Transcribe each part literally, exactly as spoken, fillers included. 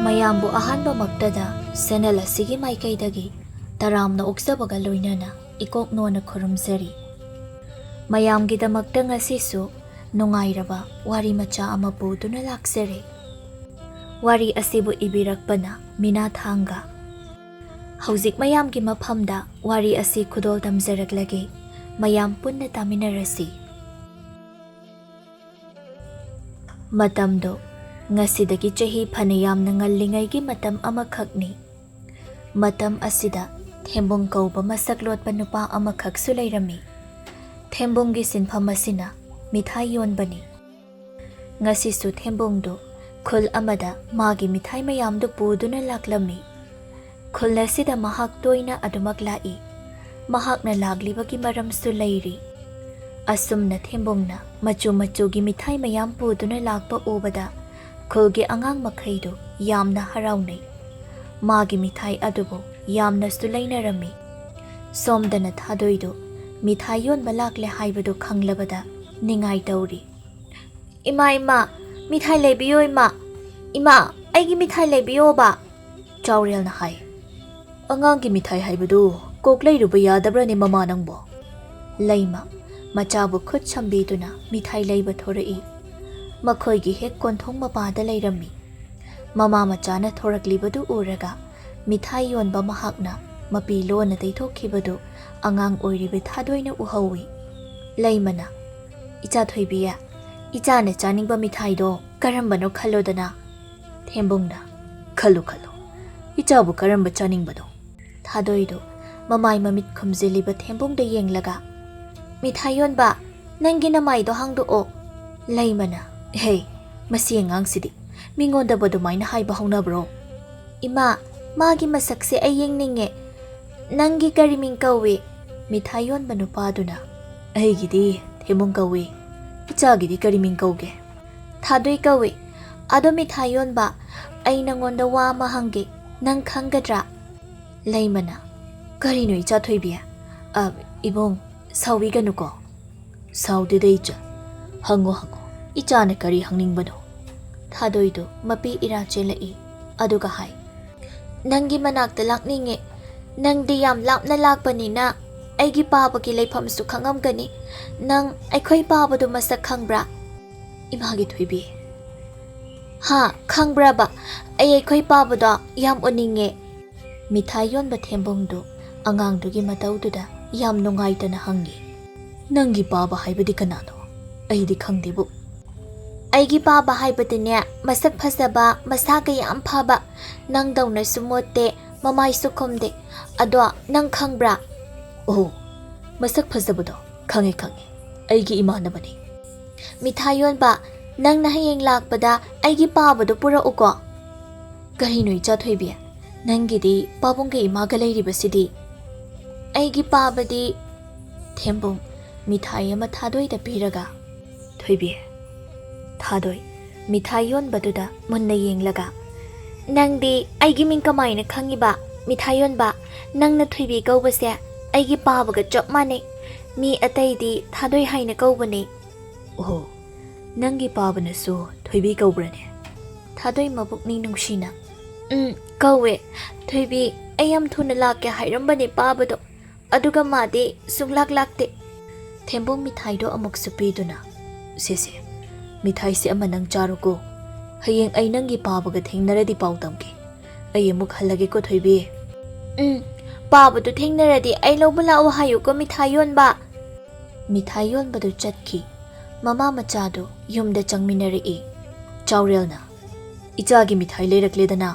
ꯃꯌꯥꯝꯕꯨ ꯑꯍꯥꯟꯕꯃꯛꯇꯗ ꯁꯦꯅꯦꯜ ꯑꯁꯤꯒꯤ ꯃꯥꯏꯀꯩꯗꯒꯤ ꯇꯔꯥꯝꯅ ꯑꯣꯛꯆꯕꯒ ꯂꯣꯏꯅꯅ ꯏꯀꯣꯛ ꯅꯣꯟꯅ ꯈꯨꯔꯨꯝꯖꯔꯤ꯫ ꯃꯌꯥꯝꯒꯤꯗꯃꯛꯇ ꯉꯁꯤꯁꯨ ꯅꯨꯡꯉꯥꯏꯔꯕ ꯋꯥꯔꯤ ꯃꯆꯥ ꯑꯃ ꯄꯨꯗꯨꯅ ꯂꯥꯛꯆꯔꯦ꯫ ꯋꯥꯔꯤ ꯑꯁꯤꯕꯨ ꯏꯕꯤꯔꯛꯄꯅ ꯃꯤꯅꯥ ꯊꯥꯡꯒ꯫ ꯍꯧꯖꯤꯛ ꯃꯌꯥꯝꯒꯤ ꯃꯐꯝꯗ ꯋꯥꯔꯤ ꯑꯁꯤ ꯈꯨꯗꯣꯜ ꯇꯝꯖꯔꯛꯂꯒꯦ꯫ ꯃꯌꯥꯝ ꯄꯨꯟꯅ ꯇꯥꯃꯤꯟꯅꯔꯁꯤ꯫ ꯃꯇꯝꯗꯣ ꯉꯁꯤꯗꯒꯤ ꯆꯍꯤ ꯐꯅ ꯌꯥꯝꯅ ꯉꯜꯂꯤꯉꯩꯒꯤ ꯃꯇꯝ ꯑꯃꯈꯛꯅꯤ꯫ ꯃꯇꯝ ꯑꯁꯤꯗ ꯊꯦꯝꯕꯨꯡ ꯀꯧꯕ ꯃꯁꯛ ꯂꯣꯠꯄ ꯅꯨꯄꯥ ꯑꯃꯈꯛꯁꯨ ꯂꯩꯔꯝꯃꯤ꯫ ꯊꯦꯝꯕꯨꯡꯒꯤ ꯁꯤꯟꯐꯝ ꯑꯁꯤꯅ ꯃꯤꯊꯥꯏ ꯌꯣꯟꯕꯅꯤ꯫ ꯉꯁꯤꯁꯨ ꯊꯦꯝꯕꯨꯡꯗꯨ ꯈꯨꯜ ꯑꯃꯗ ꯃꯥꯒꯤ ꯃꯤꯊꯥꯏ ꯃꯌꯥꯝꯗꯨ ꯄꯨꯗꯨꯅ ꯂꯥꯛꯂꯝꯃꯤ꯫ ꯈꯨꯜ ꯑꯁꯤꯗ ꯃꯍꯥꯛ ꯇꯣꯏꯅ ꯑꯗꯨꯃꯛ ꯂꯥꯛꯏ꯫ ꯃꯍꯥꯛꯅ ꯂꯥꯛꯂꯤꯕꯒꯤ ꯃꯔꯝꯁꯨ ꯂꯩꯔꯤ꯫ ꯑꯁꯨꯝꯅ ꯊꯦꯝꯕꯨꯡꯅ ꯃꯆꯨ ꯃꯆꯨꯒꯤ ꯃꯤꯊꯥꯏ ꯃꯌꯥꯝ ꯄꯨꯗꯨꯅ ꯂꯥꯛꯄ ꯎꯕꯗ ꯈꯨꯜꯒꯤ ꯑꯉꯥꯡ ꯃꯈꯩꯗꯨ ꯌꯥꯝꯅ ꯍꯔꯥꯎꯅꯩ꯫ ꯃꯥꯒꯤ ꯃꯤꯊꯥꯏ ꯑꯗꯨꯕꯨ ꯌꯥꯝꯅꯁꯨ ꯂꯩꯅꯔꯝꯃꯤ꯫ ꯁꯣꯝꯗꯅ ꯊꯥꯗꯣꯏꯗꯨ ꯃꯤꯊꯥꯏ ꯌꯣꯟꯕ ꯂꯥꯛꯂꯦ ꯍꯥꯏꯕꯗꯨ ꯈꯪꯂꯕꯗ ꯅꯤꯡꯉꯥꯏ ꯇꯧꯔꯤ꯫ "ꯏꯃꯥ, ꯏꯃꯥ, ꯃꯤꯊꯥꯏ ꯂꯩꯕꯤꯌꯣ, ꯏꯃꯥ! ꯏꯃꯥ, ꯑꯩꯒꯤ ꯃꯤꯊꯥꯏ ꯂꯩꯕꯤꯌꯣꯕ!" ꯆꯥꯎꯔꯦꯜꯅ ꯍꯥꯏ꯫ "ꯑꯉꯥꯡꯒꯤ ꯃꯤꯊꯥꯏ ꯍꯥꯏꯕꯗꯨ ꯀꯣꯛ ꯂꯩꯔꯨꯕ ꯌꯥꯗꯕ꯭ꯔꯅꯦ, ꯃꯃꯥ ꯅꯪꯕꯣ?" ꯂꯩꯃ ꯃꯆꯥꯕꯨ ꯈꯨꯠ ꯁꯝꯕꯤꯗꯨꯅ ꯃꯤꯊꯥꯏ ꯂꯩꯕ ꯊꯣꯔꯛꯏ꯫ ꯃꯈꯣꯏꯒꯤ ꯍꯦꯛ ꯀꯣꯟꯊꯣꯡ ꯃꯄꯥꯗ ꯂꯩꯔꯝꯃꯤ꯫ ꯃꯃꯥ ꯃꯆꯥꯅ ꯊꯣꯔꯛꯂꯤꯕꯗꯨ ꯎꯔꯒ ꯃꯤꯊꯥꯏ ꯌꯣꯟꯕ ꯃꯍꯥꯛꯅ ꯃꯄꯤ ꯂꯣꯟꯅ ꯇꯩꯊꯣꯛꯈꯤꯕꯗꯨ ꯑꯉꯥꯡ ꯑꯣꯏꯔꯤꯕꯤ ꯊꯥꯗꯣꯏꯅ ꯎꯍꯧꯏ꯫ ꯂꯩꯃꯅ, "ꯏꯆꯥ ꯊꯣꯏꯕꯤ, ꯏꯆꯥꯅ ꯆꯥꯅꯤꯡꯕ ꯃꯤꯊꯥꯏꯗꯣ ꯀꯔꯝꯕꯅꯣ ꯈꯜꯂꯣꯗꯅ?" ꯊꯦꯝꯕꯨꯡꯅ, "ꯈꯜꯂꯨ, ꯈꯜꯂꯨ, ꯏꯆꯥꯕꯨ ꯀꯔꯝꯕ ꯆꯥꯅꯤꯡꯕꯅꯣ?" ꯊꯥꯗꯣꯏꯗꯨ ꯃꯃꯥꯏ ꯃꯃꯤꯠ ꯈꯨꯝꯖꯤꯜꯂꯤꯕ ꯊꯦꯝꯕꯨꯡꯗ ꯌꯦꯡꯂꯒ, "ꯃꯤꯊꯥꯏ ꯌꯣꯟꯕ, ꯅꯪꯒꯤ ꯅꯃꯥꯏꯗꯣ ꯍꯥꯡꯗꯣꯛꯑꯣ!" ꯂꯩꯃꯅ, "ꯍꯦ, ꯃꯁꯤ ꯑꯉꯥꯡꯁꯤꯗꯤ ꯃꯤꯉꯣꯟꯗꯕꯨ ꯑꯗꯨꯃꯥꯏꯅ ꯍꯥꯏꯕ ꯍꯧꯅꯕ꯭ꯔꯣ?" "ꯏꯃꯥ, ꯃꯥꯒꯤ ꯃꯁꯛꯁꯦ ꯑꯩ ꯌꯦꯡꯅꯤꯡꯉꯦ꯫ ꯅꯪꯒꯤ ꯀꯔꯤ ꯃꯤꯡ ꯀꯧꯏ?" ꯃꯤꯊꯥꯏ ꯌꯣꯟꯕ ꯅꯨꯄꯥꯗꯨꯅ, "ꯑꯩꯒꯤꯗꯤ ꯊꯦꯝꯕꯨꯡ ꯀꯧꯏ꯫ ꯏꯆꯥꯒꯤꯗꯤ ꯀꯔꯤ ꯃꯤꯡ ꯀꯧꯒꯦ?" "ꯊꯥꯗꯣꯏ ꯀꯧꯏ꯫ ꯑꯗꯣ ꯃꯤꯊꯥꯏ ꯌꯣꯟꯕ, ꯑꯩ ꯅꯪꯉꯣꯟꯗ ꯋꯥ ꯑꯃ ꯍꯪꯒꯦ, ꯅꯪ ꯈꯪꯒꯗ꯭ꯔꯥ?" ꯂꯩꯃꯅ, "ꯀꯔꯤꯅꯣ ꯏꯆꯥ ꯊꯣꯏꯕꯤ?" "ꯑ, ꯏꯕꯨꯡ, ꯁꯥꯎꯕꯤꯒꯅꯨꯀꯣ꯫" "ꯁꯥꯎꯗꯦꯗ ꯏꯆꯥ, ꯍꯪꯉꯣ ꯍꯪꯉꯣ, ꯏꯆꯥꯅ ꯀꯔꯤ ꯍꯪꯅꯤꯡꯕꯅꯣ?" ꯊꯥꯗꯣꯏꯗꯨ ꯃꯄꯤ ꯏꯔꯥ ꯆꯦꯜꯂꯛꯏ꯫ ꯑꯗꯨꯒ ꯍꯥꯏ, "ꯅꯪꯒꯤ ꯃꯅꯥꯛꯇ ꯂꯥꯛꯅꯤꯡꯉꯦ꯫ ꯅꯪꯗꯤ ꯌꯥꯝ ꯂꯥꯞꯅ ꯂꯥꯛꯄꯅꯤꯅ ꯑꯩꯒꯤ ꯄꯥꯕꯒꯤ ꯂꯩꯐꯝꯁꯨ ꯈꯪꯉꯝꯒꯅꯤ꯫ ꯅꯪ ꯑꯩꯈꯣꯏ ꯄꯥꯕꯗꯨ ꯃꯁꯛ ꯈꯪꯕ꯭ꯔꯥ?" "ꯏꯃꯥꯒꯤ ꯊꯣꯏꯕꯤ!" "ꯍꯥ, ꯈꯪꯕ꯭ꯔꯕ? ꯑꯩ ꯑꯩꯈꯣꯏ ꯄꯥꯕꯗꯣ ꯌꯥꯝ ꯎꯅꯤꯡꯉꯦ꯫" ꯃꯤꯊꯥꯏ ꯌꯣꯟꯕ ꯊꯦꯝꯕꯨꯡꯗꯨ ꯑꯉꯥꯡꯗꯨꯒꯤ ꯃꯇꯧꯗꯨꯗ ꯌꯥꯝ ꯅꯨꯡꯉꯥꯏꯇꯅ ꯍꯪꯉꯤ꯫ "ꯅꯪꯒꯤ ꯄꯥꯕ ꯍꯥꯏꯕꯗꯤ ꯀꯅꯥꯅꯣ? ꯑꯩꯗꯤ ꯈꯪꯗꯦꯕꯨ꯫" "ꯑꯩꯒꯤ ꯄꯥꯕ ꯍꯥꯏꯕꯗꯤꯅꯦ, ꯃꯁꯛ ꯐꯖꯕ, ꯃꯁꯥꯒ ꯌꯥꯝ ꯐꯕ, ꯅꯪꯗꯧꯅꯁꯨ ꯃꯣꯠꯇꯦ, ꯃꯃꯥꯏꯁꯨ ꯈꯨꯝꯗꯦ꯫ ꯑꯗꯣ ꯅꯪ ꯈꯪꯕ꯭ꯔꯥ?" "ꯑꯣ, ꯃꯁꯛ ꯐꯖꯕꯗꯣ? ꯈꯪꯉꯦ, ꯈꯪꯉꯦ꯫ ꯑꯩꯒꯤ ꯏꯃꯥꯟꯅꯕꯅꯤ꯫" "ꯃꯤꯊꯥꯏ ꯌꯣꯟꯕ, ꯅꯪꯅ ꯍꯌꯦꯡ ꯂꯥꯛꯄꯗ ꯑꯩꯒꯤ ꯄꯥꯕꯗꯣ ꯄꯨꯔꯛꯎꯀꯣ꯫" "ꯀꯔꯤꯅꯣ ꯏꯆꯥ ꯊꯣꯏꯕꯤ? ꯅꯪꯒꯤꯗꯤ ꯄꯥꯕꯨꯡꯒ ꯏꯃꯥꯒ ꯂꯩꯔꯤꯕꯁꯤꯗꯤ?" "ꯑꯩꯒꯤ ꯄꯥꯕꯗꯤ꯫" ꯊꯦꯝꯕꯨꯡ ꯃꯤꯊꯥꯏ ꯑꯃ ꯊꯥꯗꯣꯏꯗ ꯄꯤꯔꯒ, "ꯊꯣꯏꯕꯤ꯫" ꯊꯥꯗꯣꯏ ꯃꯤꯊꯥꯏ ꯌꯣꯟꯕꯗꯨꯗ ꯃꯨꯟꯅ ꯌꯦꯡꯂꯒ, "ꯅꯪꯗꯤ ꯑꯩꯒꯤ ꯃꯤꯡ ꯀꯃꯥꯏꯅ ꯈꯪꯉꯤꯕ, ꯃꯤꯊꯥꯏ ꯌꯣꯟꯕ? ꯅꯪꯅ ꯊꯣꯏꯕꯤ ꯀꯧꯕꯁꯦ ꯑꯩꯒꯤ ꯄꯥꯕꯒ ꯆꯞ ꯃꯥꯟꯅꯩ꯫ ꯃꯤ ꯑꯇꯩꯗꯤ ꯊꯥꯗꯣꯏ ꯍꯥꯏꯅ ꯀꯧꯕꯅꯦ꯫" "ꯑꯣꯍꯣ, ꯅꯪꯒꯤ ꯄꯥꯕꯅꯁꯨ ꯊꯣꯏꯕꯤ ꯀꯧꯕ꯭ꯔꯅꯦ?" ꯊꯥꯗꯣꯏ ꯃꯕꯨꯛꯅꯤꯡ ꯅꯨꯡꯁꯤꯅ, "ꯎꯝ, ꯀꯧꯋꯦ꯫ ꯊꯣꯏꯕꯤ, ꯑꯩ ꯌꯥꯝ ꯊꯨꯅ ꯂꯥꯛꯀꯦ ꯍꯥꯏꯔꯝꯕꯅꯦ ꯄꯥꯕꯗꯣ, ꯑꯗꯨꯒ ꯃꯥꯗꯤ ꯁꯨꯡꯂꯥꯛ ꯂꯥꯛꯇꯦ꯫" ꯊꯦꯝꯕꯣꯡ ꯃꯤꯊꯥꯏꯗꯣ ꯑꯃꯨꯛꯁꯨ ꯄꯤꯗꯨꯅ, "ꯁꯦ ꯁꯦ, ꯃꯤꯊꯥꯏꯁꯦ ꯑꯃ ꯅꯪ ꯆꯥꯔꯣꯀꯣ꯫ ꯍꯌꯦꯡ ꯑꯩ ꯅꯪꯒꯤ ꯄꯥꯕꯒ ꯊꯦꯡꯅꯔꯗꯤ ꯄꯥꯎ ꯇꯝꯒꯦ꯫ ꯑꯩ ꯑꯃꯨꯛ ꯍꯜꯂꯒꯦꯀꯣ ꯊꯣꯏꯕꯤ꯫" "ꯎꯝ, ꯄꯥꯕꯗꯨ ꯊꯦꯡꯅꯔꯗꯤ ꯑꯩ ꯂꯧꯕ ꯂꯥꯛꯑꯣ ꯍꯥꯏꯌꯨꯀꯣ ꯃꯤꯊꯥꯏ ꯌꯣꯟꯕ꯫" ꯃꯤꯊꯥꯏ ꯌꯣꯟꯕꯗꯨ ꯆꯠꯈꯤ꯫ ꯃꯃꯥ ꯃꯆꯥꯗꯨ ꯌꯨꯝꯗ ꯆꯪꯃꯤꯟꯅꯔꯛꯏ꯫ ꯆꯥꯎꯔꯦꯜꯅ, "ꯏꯆꯥꯒꯤ ꯃꯤꯊꯥꯏ ꯂꯩꯔꯛꯂꯦꯗꯅ꯫"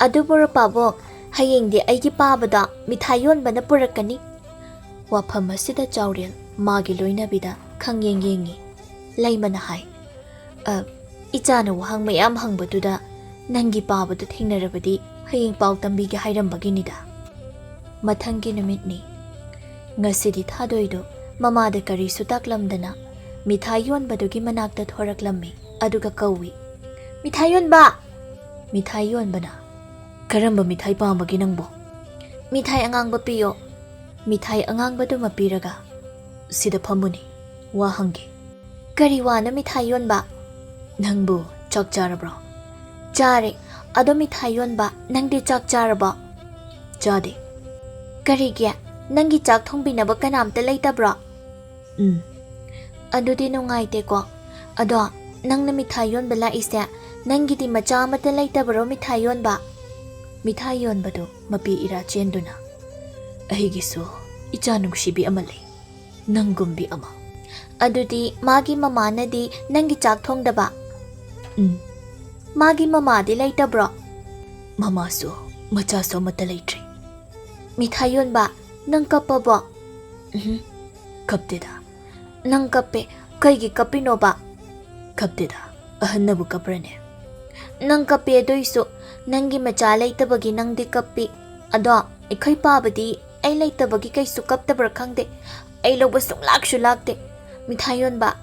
"ꯑꯗꯨꯕꯨꯔꯣ ꯄꯥꯕꯨꯡ, ꯍꯌꯦꯡꯗꯤ ꯑꯩꯒꯤ ꯄꯥꯕꯗꯣ ꯃꯤꯊꯥꯏ ꯌꯣꯟꯕꯅ ꯄꯨꯔꯛꯀꯅꯤ꯫" ꯋꯥꯐꯝ ꯑꯁꯤꯗ ꯆꯥꯎꯔꯦꯜ ꯃꯥꯒꯤ ꯂꯣꯏꯅꯕꯤꯗ ꯈꯪꯌꯦꯡ ꯌꯦꯡꯉꯤ꯫ ꯂꯩꯃꯅ ꯍꯥꯏ, "ꯑ, ꯏꯆꯥꯅ ꯋꯥꯍꯪ ꯃꯌꯥꯝ ꯍꯪꯕꯗꯨꯗ ꯅꯪꯒꯤ ꯄꯥꯕꯗꯨ ꯊꯦꯡꯅꯔꯕꯗꯤ ꯍꯌꯦꯡ ꯄꯥꯎ ꯇꯝꯕꯤꯒꯦ ꯍꯥꯏꯔꯝꯕꯒꯤꯅꯤꯗ꯫" ꯃꯊꯪꯒꯤ ꯅꯨꯃꯤꯠꯅꯤ꯫ ꯉꯁꯤꯗꯤ ꯊꯥꯗꯣꯏꯗꯨ ꯃꯃꯥꯗ ꯀꯔꯤꯁꯨ ꯇꯥꯛꯂꯝꯗꯅ ꯃꯤꯊꯥꯏ ꯌꯣꯟꯕꯗꯨꯒꯤ ꯃꯅꯥꯛꯇ ꯊꯣꯔꯛꯂꯝꯃꯤ꯫ ꯑꯗꯨꯒ ꯀꯧꯏ, "ꯃꯤꯊꯥꯏ ꯌꯣꯟꯕ!" ꯃꯤꯊꯥꯏ ꯌꯣꯟꯕꯅ, "ꯀꯔꯝꯕ ꯃꯤꯊꯥꯏ ꯄꯥꯝꯕꯒꯦ ꯅꯪꯕꯣ?" "ꯃꯤꯊꯥꯏ ꯑꯉꯥꯡꯕ ꯄꯤꯌꯣ꯫" ꯃꯤꯊꯥꯏ ꯑꯉꯥꯡꯕꯗꯨꯃ ꯄꯤꯔꯒ, "ꯁꯤꯗ ꯐꯝꯃꯨꯅꯦ, ꯋꯥ ꯍꯪꯒꯦ꯫" "ꯀꯔꯤ ꯋꯥꯅꯣ ꯃꯤꯊꯥꯏ ꯌꯣꯟꯕ?" "ꯅꯪꯕꯨ ꯆꯥꯛ ꯆꯥꯔꯕ꯭ꯔꯣ?" "ꯆꯥꯔꯦ꯫ ꯑꯗꯣ ꯃꯤꯊꯥꯏ ꯌꯣꯟꯕ, ꯅꯪꯗꯤ ꯆꯥꯛ ꯆꯥꯔꯕꯣ? ꯆꯥꯗꯦ꯫ ꯀꯔꯤꯒꯤ? ꯅꯪꯒꯤ ꯆꯥꯛ ꯊꯣꯡꯕꯤꯅꯕ ꯀꯅꯥꯝꯇ ꯂꯩꯇꯕ꯭ꯔꯣ? ꯎꯝ꯫ ꯑꯗꯨꯗꯤ ꯅꯨꯡꯉꯥꯏꯇꯦꯀꯣ꯫ ꯑꯗꯣ ꯅꯪꯅ ꯃꯤꯊꯥꯏ ꯌꯣꯟꯕ ꯂꯥꯛꯏꯁꯦ, ꯅꯪꯒꯤꯗꯤ ꯃꯆꯥ ꯑꯃꯠꯇ ꯂꯩꯇꯕꯔꯣ ꯃꯤꯊꯥꯏ ꯌꯣꯟꯕ? ꯃꯤꯊꯥꯏ ꯌꯣꯟꯕꯗꯨ ꯃꯄꯤ ꯏꯔꯥ ꯆꯦꯟꯗꯨꯅ, "ꯑꯩꯒꯤꯁꯨ ꯏꯆꯥ ꯅꯨꯡꯁꯤꯕꯤ ꯑꯃ ꯂꯩ, ꯅꯪꯒꯨꯝꯕꯤ ꯑꯃ꯫" ꯑꯗꯨꯗꯤ ꯃꯥꯒꯤ ꯃꯃꯥꯅꯗꯤ ꯅꯪꯒꯤ ꯆꯥꯛ ꯊꯣꯡꯗꯕ? ꯎꯝ꯫ ꯃꯥꯒꯤ ꯃꯃꯥꯗꯤ ꯂꯩꯇꯕ꯭ꯔꯣ? ꯃꯃꯥꯁꯨ ꯃꯆꯥꯁꯨ ꯑꯃꯠꯇ ꯂꯩꯇ꯭ꯔꯤ꯫ ꯃꯤꯊꯥꯏ ꯌꯣꯟꯕ, ꯅꯪ ꯀꯞꯄꯕꯣ? ꯎꯝ, ꯀꯞꯇꯦꯗ꯫ ꯅꯪ ꯀꯞꯄꯦ, ꯀꯩꯒꯤ ꯀꯞꯄꯤꯅꯣꯕ? ꯀꯞꯇꯦꯗ, ꯑꯍꯟꯅꯕꯨ ꯀꯞꯄ꯭ꯔꯅꯦ? ꯅꯪ ꯀꯞꯄꯦ ꯑꯗꯨꯏꯁꯨ, ꯅꯪꯒꯤ ꯃꯆꯥ ꯂꯩꯇꯕꯒꯤ ꯅꯪꯗꯤ ꯀꯞꯄꯤ꯫ ꯑꯗꯣ ꯑꯩꯈꯣꯏ ꯄꯥꯕꯗꯤ ꯑꯩ ꯂꯩꯇꯕꯒꯤ ꯀꯩꯁꯨ ꯀꯞꯇꯕ꯭ꯔꯥ ꯈꯪꯗꯦ, ꯑꯩ ꯂꯧꯕ ꯁꯨꯡꯂꯥꯛꯁꯨ ꯂꯥꯛꯇꯦ꯫ ꯃꯤꯊꯥꯏ ꯌꯣꯟꯕ,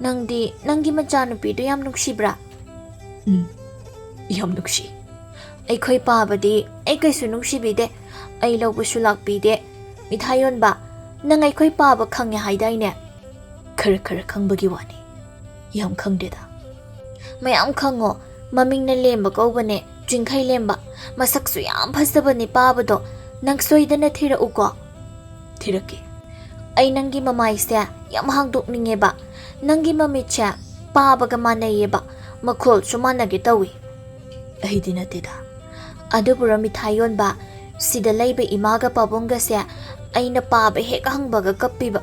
ꯅꯪꯗꯤ ꯅꯪꯒꯤ ꯃꯆꯥꯅꯨꯄꯤꯗꯨ ꯌꯥꯝ ꯅꯨꯡꯁꯤꯕ꯭ꯔꯥ? ꯎꯝ, ꯌꯥꯝ ꯅꯨꯡꯁꯤ꯫ ꯑꯩꯈꯣꯏ ꯄꯥꯕꯗꯤ ꯑꯩ ꯀꯩꯁꯨ ꯅꯨꯡꯁꯤꯕꯤꯗꯦ, ꯑꯩ ꯂꯧꯕꯁꯨ ꯂꯥꯛꯄꯤꯗꯦ꯫ ꯃꯤꯊꯥꯏ ꯌꯣꯟꯕ, ꯅꯪ ꯑꯩꯈꯣꯏ ꯄꯥꯕ ꯈꯪꯉꯦ ꯍꯥꯏꯗꯥꯏꯅꯦ? ꯈꯔ ꯈꯔ ꯈꯪꯕꯒꯤ ꯋꯥꯅꯤ, ꯌꯥꯝ ꯈꯪꯗꯦꯗ꯫ ꯃꯌꯥꯝ ꯈꯪꯉꯣ, ꯃꯃꯤꯡꯅ ꯂꯦꯝꯕ ꯀꯧꯕꯅꯦ, ꯆꯤꯡꯈꯩ ꯂꯦꯝꯕ꯫ ꯃꯁꯛꯁꯨ ꯌꯥꯝ ꯐꯖꯕꯅꯦ ꯄꯥꯕꯗꯣ, ꯅꯪ ꯁꯣꯏꯗꯅ ꯊꯤꯔꯛꯎꯀꯣ꯫ ꯊꯤꯔꯛꯀꯦ꯫ ꯑꯩ ꯅꯪꯒꯤ ꯃꯃꯥꯏꯁꯦ ꯌꯥꯝ ꯍꯥꯡꯗꯣꯛꯅꯤꯡꯉꯦꯕ, ꯅꯪꯒꯤ ꯃꯃꯤꯠꯁꯦ ꯄꯥꯕꯒ ꯃꯥꯟꯅꯩꯌꯦꯕ, ꯃꯈꯣꯜꯁꯨ ꯃꯥꯟꯅꯒꯦ ꯇꯧꯏ꯫ ꯑꯩꯗꯤ ꯅꯠꯇꯦꯗ꯫ ꯑꯗꯨꯕꯨꯔꯣ ꯃꯤꯊꯥꯏ ꯌꯣꯟꯕ, ꯁꯤꯗ ꯂꯩꯕ ꯏꯃꯥꯒ ꯄꯥꯕꯨꯡꯒꯁꯦ ꯑꯩꯅ ꯄꯥꯕ ꯍꯦꯛ ꯍꯪꯕꯒ ꯀꯞꯄꯤꯕ꯫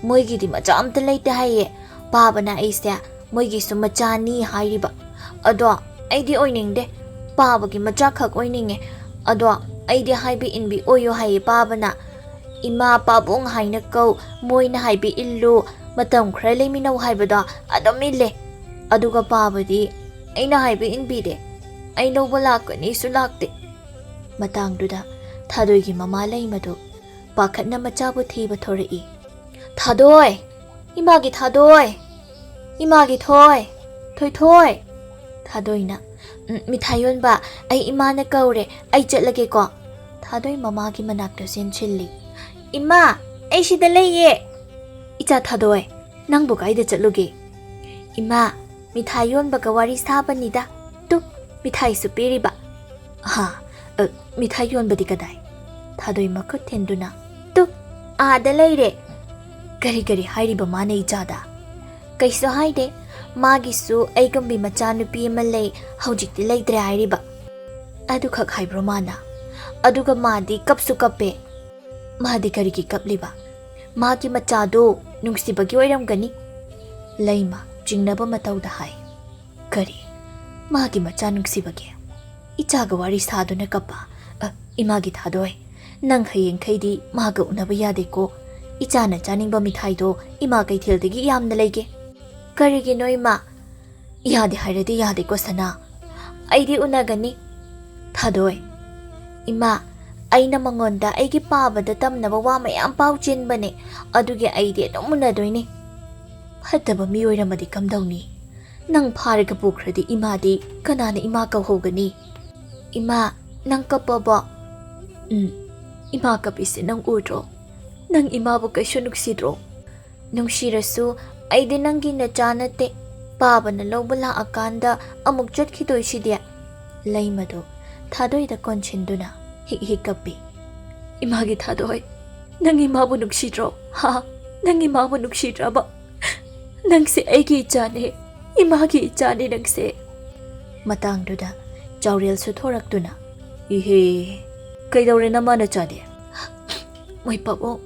ꯃꯣꯏꯒꯤꯗꯤ ꯃꯆꯥ ꯑꯝꯇ ꯂꯩꯇꯦ ꯍꯥꯏꯌꯦ, ꯄꯥꯕꯅ ꯑꯩꯁꯦ ꯃꯣꯏꯒꯤꯁꯨ ꯃꯆꯥꯅꯤ ꯍꯥꯏꯔꯤꯕ꯫ ꯑꯗꯣ ꯑꯩꯗꯤ ꯑꯣꯏꯅꯤꯡꯗꯦ, ꯄꯥꯕꯒꯤ ꯃꯆꯥꯈꯛ ꯑꯣꯏꯅꯤꯡꯉꯦ꯫ ꯑꯗꯣ ꯑꯩꯗꯤ ꯍꯥꯏꯕ ꯏꯟꯕꯤ ꯑꯣꯏꯌꯣ ꯍꯥꯏꯌꯦ ꯄꯥꯕꯅ꯫ ꯏꯃꯥ ꯄꯥꯕꯨꯡ ꯍꯥꯏꯅ ꯀꯧ, ꯃꯣꯏꯅ ꯍꯥꯏꯕ ꯏꯜꯂꯨ, ꯃꯇꯝ ꯈꯔ ꯂꯩꯃꯤꯟꯅꯧ ꯍꯥꯏꯕꯗꯣ ꯑꯗꯨꯝ ꯏꯜꯂꯦ꯫ ꯑꯗꯨꯒ ꯄꯥꯕꯗꯤ ꯑꯩꯅ ꯍꯥꯏꯕ ꯏꯟꯕꯤꯗꯦ꯫ ꯑꯩ ꯂꯧꯕ ꯂꯥꯛꯀꯅꯤꯁꯨ ꯂꯥꯛꯇꯦ꯫ ꯃꯇꯥꯡꯗꯨꯗ ꯊꯥꯗꯣꯏꯒꯤ ꯃꯃꯥ ꯂꯩꯃꯗꯨ ꯄꯥꯈꯠꯅ ꯃꯆꯥꯕꯨ ꯊꯤꯕ ꯊꯣꯔꯛꯏ꯫ "ꯊꯥꯗꯣꯏ! ꯏꯃꯥꯒꯤ ꯊꯥꯗꯣꯏ! ꯏꯃꯥꯒꯤ ꯊꯣꯏ! ꯊꯣꯏꯊꯣꯏ!" ꯊꯥꯗꯣꯏꯅ, "ꯎꯝ, ꯃꯤꯊꯥꯏ ꯌꯣꯟꯕ, ꯑꯩ ꯏꯃꯥꯅ ꯀꯧꯔꯦ, ꯑꯩ ꯆꯠꯂꯒꯦꯀꯣ꯫" ꯊꯥꯗꯣꯏ ꯃꯃꯥꯒꯤ ꯃꯅꯥꯛꯇ ꯆꯦꯟꯁꯤꯜꯂꯤ꯫ "ꯏꯃꯥ, ꯑꯩ ꯁꯤꯗ ꯂꯩꯌꯦ!" "ꯏꯆꯥ ꯊꯥꯗꯣꯏ, ꯅꯪꯕꯨ ꯀꯥꯏꯗ ꯆꯠꯂꯨꯒꯦ?" "ꯏꯃꯥ, ꯃꯤꯊꯥꯏ ꯌꯣꯟꯕꯒ ꯋꯥꯔꯤ ꯁꯥꯕꯅꯤꯗ꯫ ꯇꯨ, ꯃꯤꯊꯥꯏꯁꯨ ꯄꯤꯔꯤꯕ꯫ "ꯍꯥ? ꯑ, ꯃꯤꯊꯥꯏ ꯌꯣꯟꯕꯗꯤ ꯀꯗꯥꯏ?" ꯊꯥꯗꯣꯏ ꯃꯈꯨꯠ ꯊꯤꯟꯗꯨꯅ, "ꯇꯨ, ꯑꯥꯗ ꯂꯩꯔꯦ꯫ ꯀꯔꯤ ꯀꯔꯤ ꯍꯥꯏꯔꯤꯕ ꯃꯥꯅ ꯏꯆꯥꯗ?" "ꯀꯩꯁꯨ ꯍꯥꯏꯗꯦ꯫ ꯃꯥꯒꯤꯁꯨ ꯑꯩꯒꯨꯝꯕꯤ ꯃꯆꯥꯅꯨꯄꯤ ꯑꯃ ꯂꯩ, ꯍꯧꯖꯤꯛꯇꯤ ꯂꯩꯇ꯭ꯔꯦ ꯍꯥꯏꯔꯤꯕ꯫ ꯑꯗꯨꯈꯛ ꯍꯥꯏꯕ꯭ꯔꯣ ꯃꯥꯅ? ꯑꯗꯨꯒ ꯃꯥꯗꯤ ꯀꯞꯁꯨ ꯀꯞꯄꯦ꯫" "ꯃꯥꯗꯤ ꯀꯔꯤꯒꯤ ꯀꯞꯂꯤꯕ? ꯃꯥꯒꯤ ꯃꯆꯥꯗꯣ ꯅꯨꯡꯁꯤꯕꯒꯤ ꯑꯣꯏꯔꯝꯒꯅꯤ꯫" ꯂꯩꯃ ꯆꯤꯡꯅꯕ ꯃꯇꯧꯗ ꯍꯥꯏ꯫ "ꯀꯔꯤ? ꯃꯥꯒꯤ ꯃꯆꯥ ꯅꯨꯡꯁꯤꯕꯒꯤ? ꯏꯆꯥꯒ ꯋꯥꯔꯤ ꯁꯥꯗꯨꯅ ꯀꯞꯄ? ꯑ, ꯏꯃꯥꯒꯤ ꯊꯥꯗꯣꯏ, ꯅꯪ ꯍꯌꯦꯡꯈꯩꯗꯤ ꯃꯥꯒ ꯎꯅꯕ ꯌꯥꯗꯦꯀꯣ꯫ ꯏꯆꯥꯅ ꯆꯥꯅꯤꯡꯕ ꯃꯤꯊꯥꯏꯗꯣ ꯏꯃꯥ ꯀꯩꯊꯦꯜꯗꯒꯤ ꯌꯥꯝꯅ ꯂꯩꯒꯦ꯫" "ꯀꯔꯤꯒꯤꯅꯣ ꯏꯃꯥ?" "ꯌꯥꯗꯦ ꯍꯥꯏꯔꯗꯤ ꯌꯥꯗꯦꯀꯣ ꯁꯅꯥ꯫ ꯑꯩꯗꯤ ꯎꯅꯒꯅꯤ꯫" "ꯊꯥꯗꯣꯏ꯫" "ꯏꯃꯥ, ꯑꯩꯅ ꯃꯉꯣꯟꯗ ꯑꯩꯒꯤ ꯄꯥꯕꯗ ꯇꯝꯅꯕ ꯋꯥ ꯃꯌꯥꯝ ꯄꯥꯎ ꯆꯦꯟꯕꯅꯦ, ꯑꯗꯨꯒꯤ ꯑꯩꯗꯤ ꯑꯗꯨꯝ ꯎꯅꯗꯣꯏꯅꯤ꯫" "ꯐꯠꯇꯕ ꯃꯤ ꯑꯣꯏꯔꯝꯃꯗꯤ ꯀꯝꯗꯧꯅꯤ? ꯅꯪ ꯐꯥꯔꯒ ꯄꯨꯈ꯭ꯔꯗꯤ ꯏꯃꯥꯗꯤ ꯀꯅꯥꯅ ꯏꯃꯥ ꯀꯧꯍꯧꯒꯅꯤ?" "ꯏꯃꯥ, ꯅꯪ ꯀꯞꯄꯕꯣ?" "ꯎꯝ, ꯏꯃꯥ ꯀꯞꯄꯤꯁꯦ ꯅꯪ ꯎꯗ꯭ꯔꯣ? ꯅꯪ ꯏꯃꯥꯕꯨ ꯀꯩꯁꯨ ꯅꯨꯡꯁꯤꯗ꯭ꯔꯣ?" "ꯅꯨꯡꯁꯤꯔꯁꯨ ꯑꯩꯗꯤ ꯅꯪꯒꯤ ꯅꯆꯥ ꯅꯠꯇꯦ꯫ ꯄꯥꯕꯅ ꯂꯧꯕ ꯂꯥꯛꯑꯀꯥꯟꯗ ꯑꯃꯨꯛ ꯆꯠꯈꯤꯗꯣꯏꯁꯤꯗꯤ꯫" ꯂꯩꯃꯗꯨ ꯊꯥꯗꯣꯏꯗ ꯀꯣꯟꯁꯤꯟꯗꯨꯅ ꯍꯤꯛ ꯍꯤꯛ ꯀꯞꯄꯤ꯫ "ꯏꯃꯥꯒꯤ ꯊꯥꯗꯣꯏ, ꯅꯪ ꯏꯃꯥꯕꯨ ꯅꯨꯡꯁꯤꯗ꯭ꯔꯣ? ꯍꯥ? ꯅꯪ ꯏꯃꯥꯕꯨ ꯅꯨꯡꯁꯤꯗ꯭ꯔꯕ? ꯅꯪꯁꯦ ꯑꯩꯒꯤ ꯏꯆꯥꯅꯦ, ꯏꯃꯥꯒꯤ ꯏꯆꯥꯅꯦ ꯅꯪꯁꯦ꯫" ꯃꯇꯥꯡꯗꯨꯗ ꯆꯥꯎꯔꯦꯜꯁꯨ ꯊꯣꯔꯛꯇꯨꯅ, "ꯏꯍꯦ, ꯀꯩꯗꯧꯔꯦ ꯅꯃꯥ ꯅꯆꯥꯗꯤ?" "ꯃꯣꯏ ꯄꯥꯕꯨꯡ,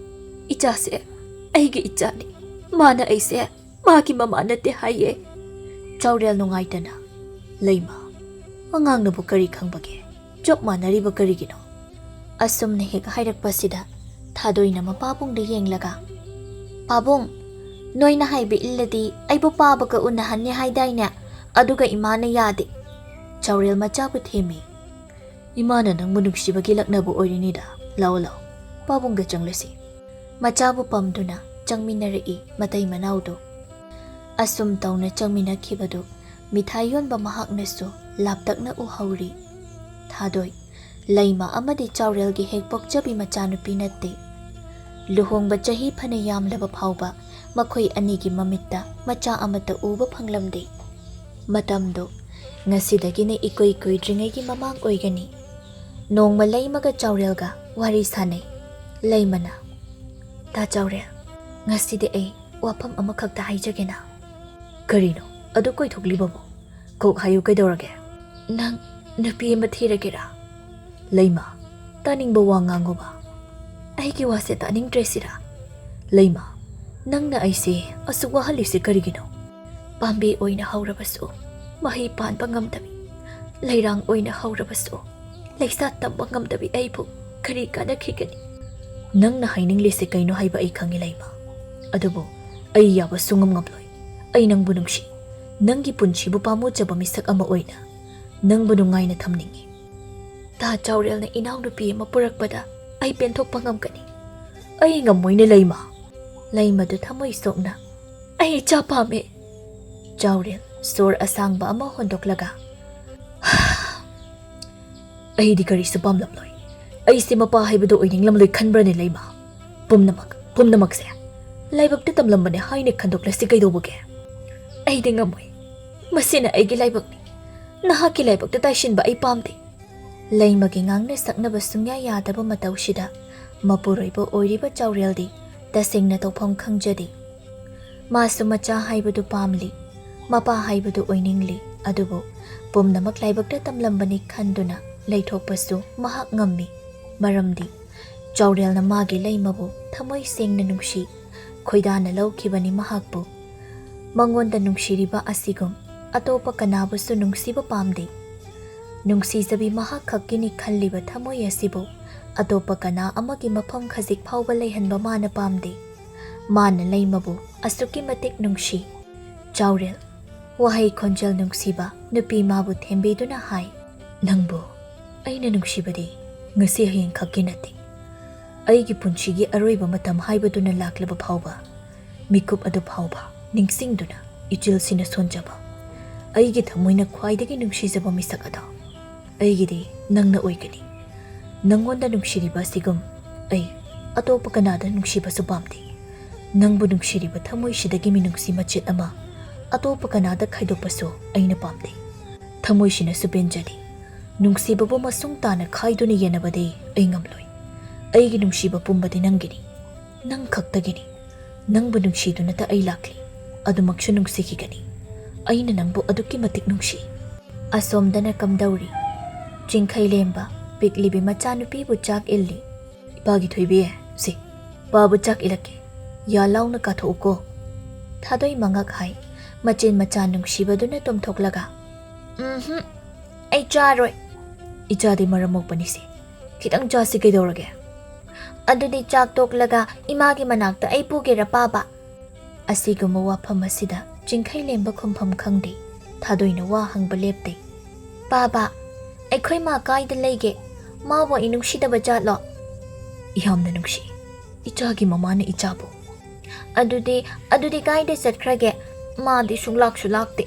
ꯏꯆꯥꯁꯦ ꯑꯩꯒꯤ ꯏꯆꯥꯅꯤ꯫ ꯃꯥꯅ ꯑꯩꯁꯦ ꯃꯥꯒꯤ ꯃꯃꯥ ꯅꯠꯇꯦ ꯍꯥꯏꯌꯦ꯫" ꯆꯥꯎꯔꯦꯜ ꯅꯨꯡꯉꯥꯏꯇꯅ, "ꯂꯩꯃ, ꯑꯉꯥꯡꯅꯕꯨ ꯀꯔꯤ ꯈꯪꯕꯒꯦ? ꯆꯞ ꯃꯥꯟꯅꯔꯤꯕ ꯀꯔꯤꯒꯤꯅꯣ?" ꯑꯁꯨꯝꯅ ꯍꯦꯛ ꯍꯥꯏꯔꯛꯄꯁꯤꯗ ꯊꯥꯗꯣꯏꯅ ꯃꯄꯥꯕꯨꯡꯗ ꯌꯦꯡꯂꯒ, "ꯄꯥꯕꯨꯡ, ꯅꯣꯏꯅ ꯍꯥꯏꯕ ꯏꯜꯂꯗꯤ ꯑꯩꯕꯨ ꯄꯥꯕꯒ ꯎꯅꯍꯟꯅꯤ ꯍꯥꯏꯗꯥꯏꯅꯦ? ꯑꯗꯨꯒ ꯏꯃꯥꯅ ꯌꯥꯗꯦ꯫" ꯆꯥꯎꯔꯦꯜ ꯃꯆꯥꯕꯨ ꯊꯦꯝꯃꯤ꯫ "ꯏꯃꯥꯅ ꯅꯪꯕꯨ ꯅꯨꯡꯁꯤꯕꯒꯤ ꯂꯛꯅꯕ ꯑꯣꯏꯔꯤꯅꯤꯗ꯫ ꯂꯥꯛꯑꯣ, ꯂꯥꯛꯑꯣ, ꯄꯥꯕꯨꯡꯒ ꯆꯪꯂꯁꯤ꯫" ꯃꯆꯥꯕꯨ ꯄꯝꯗꯨꯅ ꯆꯪꯃꯤꯟꯅꯔꯛꯏ ꯃꯇꯩ ꯃꯅꯥꯎꯗꯨ꯫ ꯑꯁꯨꯝ ꯇꯧꯅ ꯆꯪꯃꯤꯟꯅꯈꯤꯕꯗꯨ ꯃꯤꯊꯥꯏ ꯌꯣꯟꯕ ꯃꯍꯥꯛꯅꯁꯨ ꯂꯥꯞꯇꯛꯅ ꯎꯍꯧꯔꯤ꯫ ꯊꯥꯗꯣꯏ, ꯂꯩꯃ ꯑꯃꯗꯤ ꯆꯥꯎꯔꯦꯜꯒꯤ ꯍꯦꯛ ꯄꯣꯛꯆꯕꯤ ꯃꯆꯥꯅꯨꯄꯤ ꯅꯠꯇꯦ꯫ ꯂꯨꯍꯣꯡꯕ ꯆꯍꯤ ꯐꯅ ꯌꯥꯝꯂꯕ ꯐꯥꯎꯕ ꯃꯈꯣꯏ ꯑꯅꯤꯒꯤ ꯃꯃꯤꯠꯇ ꯃꯆꯥ ꯑꯃꯠꯇ ꯎꯕ ꯐꯪꯂꯝꯗꯦ꯫ ꯃꯇꯝꯗꯨ ꯉꯁꯤꯗꯒꯤꯅ ꯏꯀꯨꯏ ꯀꯨꯏꯗ꯭ꯔꯤꯉꯩꯒꯤ ꯃꯃꯥꯡ ꯑꯣꯏꯒꯅꯤ꯫ ꯅꯣꯡꯃ ꯂꯩꯃꯒ ꯆꯥꯎꯔꯦꯜꯒ ꯋꯥꯔꯤ ꯁꯥꯅꯩ꯫ ꯂꯩꯃꯅ, "ꯇꯥ ꯆꯥꯎꯔꯦꯜ, ꯉꯁꯤꯗꯤ ꯑꯩ ꯋꯥꯐꯝ ꯑꯃꯈꯛꯇ ꯍꯥꯏꯖꯒꯦꯅ꯫" "ꯀꯔꯤꯅꯣ ꯑꯗꯨ ꯀꯣꯏꯊꯣꯛꯂꯤꯕꯕꯨ? ꯀꯣꯛ ꯍꯥꯏꯌꯨ, ꯀꯩꯗꯧꯔꯒꯦ?" "ꯅꯪ ꯅꯨꯄꯤ ꯑꯃ ꯊꯤꯔꯒꯦꯔꯥ?" "ꯂꯩꯃ, ꯇꯥꯅꯤꯡꯕ ꯋꯥ ꯉꯥꯡꯉꯨꯕ꯫ ꯑꯩꯒꯤ ꯋꯥꯁꯦ ꯇꯥꯅꯤꯡꯗ꯭ꯔꯦ ꯁꯤꯔꯥ?" "ꯂꯩꯃ, ꯅꯪꯅ ꯑꯩꯁꯦ ꯑꯁꯨꯛ ꯋꯥꯍꯜꯂꯤꯁꯦ ꯀꯔꯤꯒꯤꯅꯣ? ꯄꯥꯝꯕꯤ ꯑꯣꯏꯅ ꯍꯧꯔꯕꯁꯨ, ꯃꯍꯩ ꯄꯥꯟꯕ ꯉꯝꯗꯕꯤ, ꯂꯩꯔꯥꯡ ꯑꯣꯏꯅ ꯍꯧꯔꯕꯁꯨ, ꯂꯩꯁꯥ ꯇꯝꯕ ꯉꯝꯗꯕꯤ ꯑꯩꯕꯨ ꯀꯔꯤ ꯀꯥꯟꯅꯈꯤꯒꯅꯤ?" "ꯅꯪꯅ ꯍꯥꯏꯅꯤꯡꯂꯤꯁꯦ ꯀꯩꯅꯣ ꯍꯥꯏꯕ ꯑꯩ ꯈꯪꯉꯤ, ꯂꯩꯃ꯫ ꯑꯗꯨꯕꯨ ꯑꯩ ꯌꯥꯕ ꯁꯨꯡꯉꯝ ꯉꯝꯂꯣꯏ꯫ ꯑꯩ ꯅꯪꯕꯨ ꯅꯨꯡꯁꯤ꯫ ꯅꯪꯒꯤ ꯄꯨꯟꯁꯤꯕꯨ ꯄꯥꯝꯃꯨꯖꯕ ꯃꯤꯁꯛ ꯑꯃ ꯑꯣꯏꯅ ꯅꯪꯕꯨ ꯅꯨꯡꯉꯥꯏꯅ ꯊꯝꯅꯤꯡꯉꯤ꯫" "ꯇꯥ ꯆꯥꯎꯔꯦꯜꯅ ꯏꯅꯥꯎꯅꯨꯄꯤ ꯑꯃ ꯄꯨꯔꯛꯄꯗ ꯑꯩ ꯄꯦꯟꯊꯣꯛꯄ ꯉꯝꯒꯅꯤ?" "ꯑꯩ ꯉꯝꯃꯣꯏꯅꯦ, ꯂꯩꯃ꯫" ꯂꯩꯃꯗꯨ ꯊꯃꯣꯏ ꯁꯣꯛꯅ, "ꯑꯩ ꯏꯆꯥ ꯄꯥꯝꯃꯦ꯫" ꯆꯥꯎꯔꯦꯜ ꯁꯣꯔ ꯑꯁꯥꯡꯕ ꯑꯃ ꯍꯣꯟꯗꯣꯛꯂꯒ, "ꯑꯩꯗꯤ ꯀꯔꯤꯁꯨ ꯄꯥꯝꯂꯝꯂꯣꯏ꯫ ꯑꯩꯁꯦ ꯃꯄꯥ ꯍꯥꯏꯕꯗꯨ ꯑꯣꯏꯅꯤꯡꯂꯝꯂꯣꯏ ꯈꯟꯕ꯭ꯔꯅꯦ, ꯂꯩꯃ? ꯄꯨꯝꯅꯃꯛ, ꯄꯨꯝꯅꯃꯛꯁꯦ ꯂꯥꯏꯕꯛꯇ ꯇꯝꯂꯝꯕꯅꯦ ꯍꯥꯏꯅ ꯈꯟꯗꯣꯛꯂꯁꯤ ꯀꯩꯗꯧꯕꯒꯦ?" "ꯑꯩꯗꯤ ꯉꯝꯃꯣꯏ꯫ ꯃꯁꯤꯅ ꯑꯩꯒꯤ ꯂꯥꯏꯕꯛꯅꯤ꯫ ꯅꯍꯥꯛꯀꯤ ꯂꯥꯏꯕꯛꯇ ꯇꯥꯏꯁꯤꯟꯕ ꯑꯩ ꯄꯥꯝꯗꯦ꯫" ꯂꯩꯃꯒꯤ ꯉꯥꯡꯅ ꯁꯛꯅꯕ ꯁꯨꯡꯌꯥ ꯌꯥꯗꯕ ꯃꯇꯧꯁꯤꯗ ꯃꯄꯨꯔꯣꯏꯕ ꯑꯣꯏꯔꯤꯕ ꯆꯥꯎꯔꯦꯜꯗꯤ ꯇꯁꯦꯡꯅ ꯇꯧꯐꯝ ꯈꯪꯖꯗꯦ꯫ ꯃꯥꯁꯨ ꯃꯆꯥ ꯍꯥꯏꯕꯗꯨ ꯄꯥꯝꯂꯤ, ꯃꯄꯥ ꯍꯥꯏꯕꯗꯨ ꯑꯣꯏꯅꯤꯡꯂꯤ, ꯑꯗꯨꯕꯨ ꯄꯨꯝꯅꯃꯛ ꯂꯥꯏꯕꯛꯇ ꯇꯝꯂꯝꯕꯅꯤ ꯈꯟꯗꯨꯅ ꯂꯩꯊꯣꯛꯄꯁꯨ ꯃꯍꯥꯛ ꯉꯝꯃꯤ꯫ ꯃꯔꯝꯗꯤ ꯆꯥꯎꯔꯦꯜꯅ ꯃꯥꯒꯤ ꯂꯩꯃꯕꯨ ꯊꯃꯣꯏ ꯁꯦꯡꯅ ꯅꯨꯡꯁꯤ, ꯈꯣꯏꯗꯥꯅ ꯂꯧꯈꯤꯕꯅꯤ ꯃꯍꯥꯛꯄꯨ꯫ ꯃꯉꯣꯟꯗ ꯅꯨꯡꯁꯤꯔꯤꯕ ꯑꯁꯤꯒꯨꯝ ꯑꯇꯣꯞꯄ ꯀꯅꯥꯕꯨꯁꯨ ꯅꯨꯡꯁꯤꯕ ꯄꯥꯝꯗꯦ꯫ ꯅꯨꯡꯁꯤꯖꯕꯤ ꯃꯍꯥꯛ ꯈꯛꯀꯤꯅꯤ ꯈꯜꯂꯤꯕ ꯊꯃꯣꯏ ꯑꯁꯤꯕꯨ ꯑꯇꯣꯞꯄ ꯀꯅꯥ ꯑꯃꯒꯤ ꯃꯐꯝ ꯈꯖꯤꯛ ꯐꯥꯎꯕ ꯂꯩꯍꯟꯕ ꯃꯥꯅ ꯄꯥꯝꯗꯦ꯫ ꯃꯥꯅ ꯂꯩꯃꯕꯨ ꯑꯁꯨꯛꯀꯤ ꯃꯇꯤꯛ ꯅꯨꯡꯁꯤ꯫ ꯆꯥꯎꯔꯦꯜ, ꯋꯥꯍꯩ ꯈꯣꯟꯖꯦꯜ ꯅꯨꯡꯁꯤꯕ ꯅꯨꯄꯤ ꯃꯥꯕꯨ ꯊꯦꯝꯕꯤꯗꯨꯅ ꯍꯥꯏ, "ꯅꯪꯕꯨ ꯑꯩꯅ ꯅꯨꯡꯁꯤꯕꯗꯤ ꯉꯁꯤ ꯍꯌꯦꯡ ꯈꯛꯀꯤ ꯅꯠꯇꯦ꯫ ꯑꯩꯒꯤ ꯄꯨꯟꯁꯤꯒꯤ ꯑꯔꯣꯏꯕ ꯃꯇꯝ ꯍꯥꯏꯕꯗꯨꯅ ꯂꯥꯛꯂꯕ ꯐꯥꯎꯕ, ꯃꯤꯀꯨꯞ ꯑꯗꯨ ꯐꯥꯎꯕ ꯅꯤꯡꯁꯤꯡꯗꯨꯅ ꯏꯆꯤꯜꯁꯤꯅ ꯁꯣꯟꯖꯕ, ꯑꯩꯒꯤ ꯊꯃꯣꯏꯅ ꯈ꯭ꯋꯥꯏꯗꯒꯤ ꯅꯨꯡꯁꯤꯖꯕ ꯃꯤꯁꯛ ꯑꯗꯣ ꯑꯩꯒꯤꯗꯤ ꯅꯪꯅ ꯑꯣꯏꯒꯅꯤ꯫ ꯅꯪꯉꯣꯟꯗ ꯅꯨꯡꯁꯤꯔꯤꯕ ꯑꯁꯤꯒꯨꯝ ꯑꯩ ꯑꯇꯣꯞꯄ ꯀꯅꯥꯗ ꯅꯨꯡꯁꯤꯕꯁꯨ ꯄꯥꯝꯗꯦ꯫ ꯅꯪꯕꯨ ꯅꯨꯡꯁꯤꯔꯤꯕ ꯊꯃꯣꯏꯁꯤꯗꯒꯤ ꯃꯤꯅꯨꯡꯁꯤ ꯃꯆꯦꯠ ꯑꯃ ꯑꯇꯣꯞꯄ ꯀꯅꯥꯗ ꯈꯥꯏꯗꯣꯛꯄꯁꯨ ꯑꯩꯅ ꯄꯥꯝꯗꯦ꯫ ꯊꯃꯣꯏꯁꯤꯅꯁꯨ ꯄꯦꯟꯖꯗꯦ꯫ ꯅꯨꯡꯁꯤꯕꯕꯨ ꯃꯁꯨꯡ ꯇꯥꯅ ꯈꯥꯏꯗꯨꯅ ꯌꯦꯟꯅꯕꯗꯤ ꯑꯩ ꯉꯝꯂꯣꯏ꯫ ꯑꯩꯒꯤ ꯅꯨꯡꯁꯤꯕ ꯄꯨꯝꯕꯗꯤ ꯅꯪꯒꯤꯅꯤ, ꯅꯪ ꯈꯛꯇꯒꯤꯅꯤ꯫ ꯅꯪꯕꯨ ꯅꯨꯡꯁꯤꯗꯨꯅꯇ ꯑꯩ ꯂꯥꯛꯂꯤ, ꯑꯗꯨꯃꯛꯁꯨ ꯅꯨꯡꯁꯤꯈꯤꯒꯅꯤ꯫ ꯑꯩꯅ ꯅꯪꯕꯨ ꯑꯗꯨꯛꯀꯤ ꯃꯇꯤꯛ ꯅꯨꯡꯁꯤ꯫ ꯑꯁꯣꯝꯗꯅ ꯀꯝꯗꯧꯔꯤ? ꯆꯤꯡꯈꯩꯂꯦꯝꯕ ꯄꯤꯛꯂꯤꯕꯤ ꯃꯆꯥꯅꯨꯄꯤꯕꯨ ꯆꯥꯛ ꯏꯜꯂꯤ꯫ "ꯏꯄꯥꯒꯤ ꯊꯣꯏꯕꯤ, ꯁꯤ, ꯄꯥꯕ ꯆꯥꯛ ꯏꯜꯂꯛꯀꯦ꯫ ꯌꯥ ꯂꯥꯎꯅ ꯀꯥꯊꯣꯛꯎꯀꯣ꯫" ꯊꯥꯗꯣꯏ ꯃꯉꯛ ꯍꯥꯏ, ꯃꯆꯤꯟ ꯃꯆꯥ ꯅꯨꯡꯁꯤꯕꯗꯨꯅ ꯇꯣꯝꯊꯣꯛꯂꯒ, "ꯎꯝꯍꯨꯝ, ꯑꯩ ꯆꯥꯔꯣꯏ꯫" "ꯏꯆꯥꯗꯤ ꯃꯔꯝ ꯃꯣꯛꯄꯅꯤꯁꯦ, ꯈꯤꯇꯪ ꯆꯥꯁꯤ ꯀꯩꯗꯧꯔꯒꯦ?" "ꯑꯗꯨꯗꯤ ꯆꯥꯛ ꯇꯣꯛꯂꯒ ꯏꯃꯥꯒꯤ ꯃꯅꯥꯛꯇ ꯑꯩ ꯄꯨꯒꯦꯔꯥ, ꯄꯥꯕ?" ꯑꯁꯤꯒꯨꯝꯕ ꯋꯥꯐꯝ ꯑꯁꯤꯗ ꯆꯤꯡꯈꯩꯂꯦꯝꯕ ꯈꯨꯝꯐꯝ ꯈꯪꯗꯦ꯫ ꯊꯥꯗꯣꯏꯅ ꯋꯥ ꯍꯪꯕ ꯂꯦꯞꯇꯦ꯫ "ꯄꯥꯕ, ꯑꯩꯈꯣꯏ ꯃꯥ ꯀꯥꯏꯗ ꯂꯩꯒꯦ? ꯃꯥꯕꯨ ꯑꯩ ꯅꯨꯡꯁꯤꯗꯕ ꯖꯥꯠꯂꯣ?" "ꯌꯥꯝꯅ ꯅꯨꯡꯁꯤ, ꯏꯆꯥꯒꯤ ꯃꯃꯥꯅ ꯏꯆꯥꯕꯨ꯫" "ꯑꯗꯨꯗꯤ, ꯑꯗꯨꯗꯤ ꯀꯥꯏꯗ ꯆꯠꯈ꯭ꯔꯒꯦ? ꯃꯥꯗꯤ ꯁꯨꯡꯂꯥꯛꯁꯨ ꯂꯥꯛꯇꯦ꯫"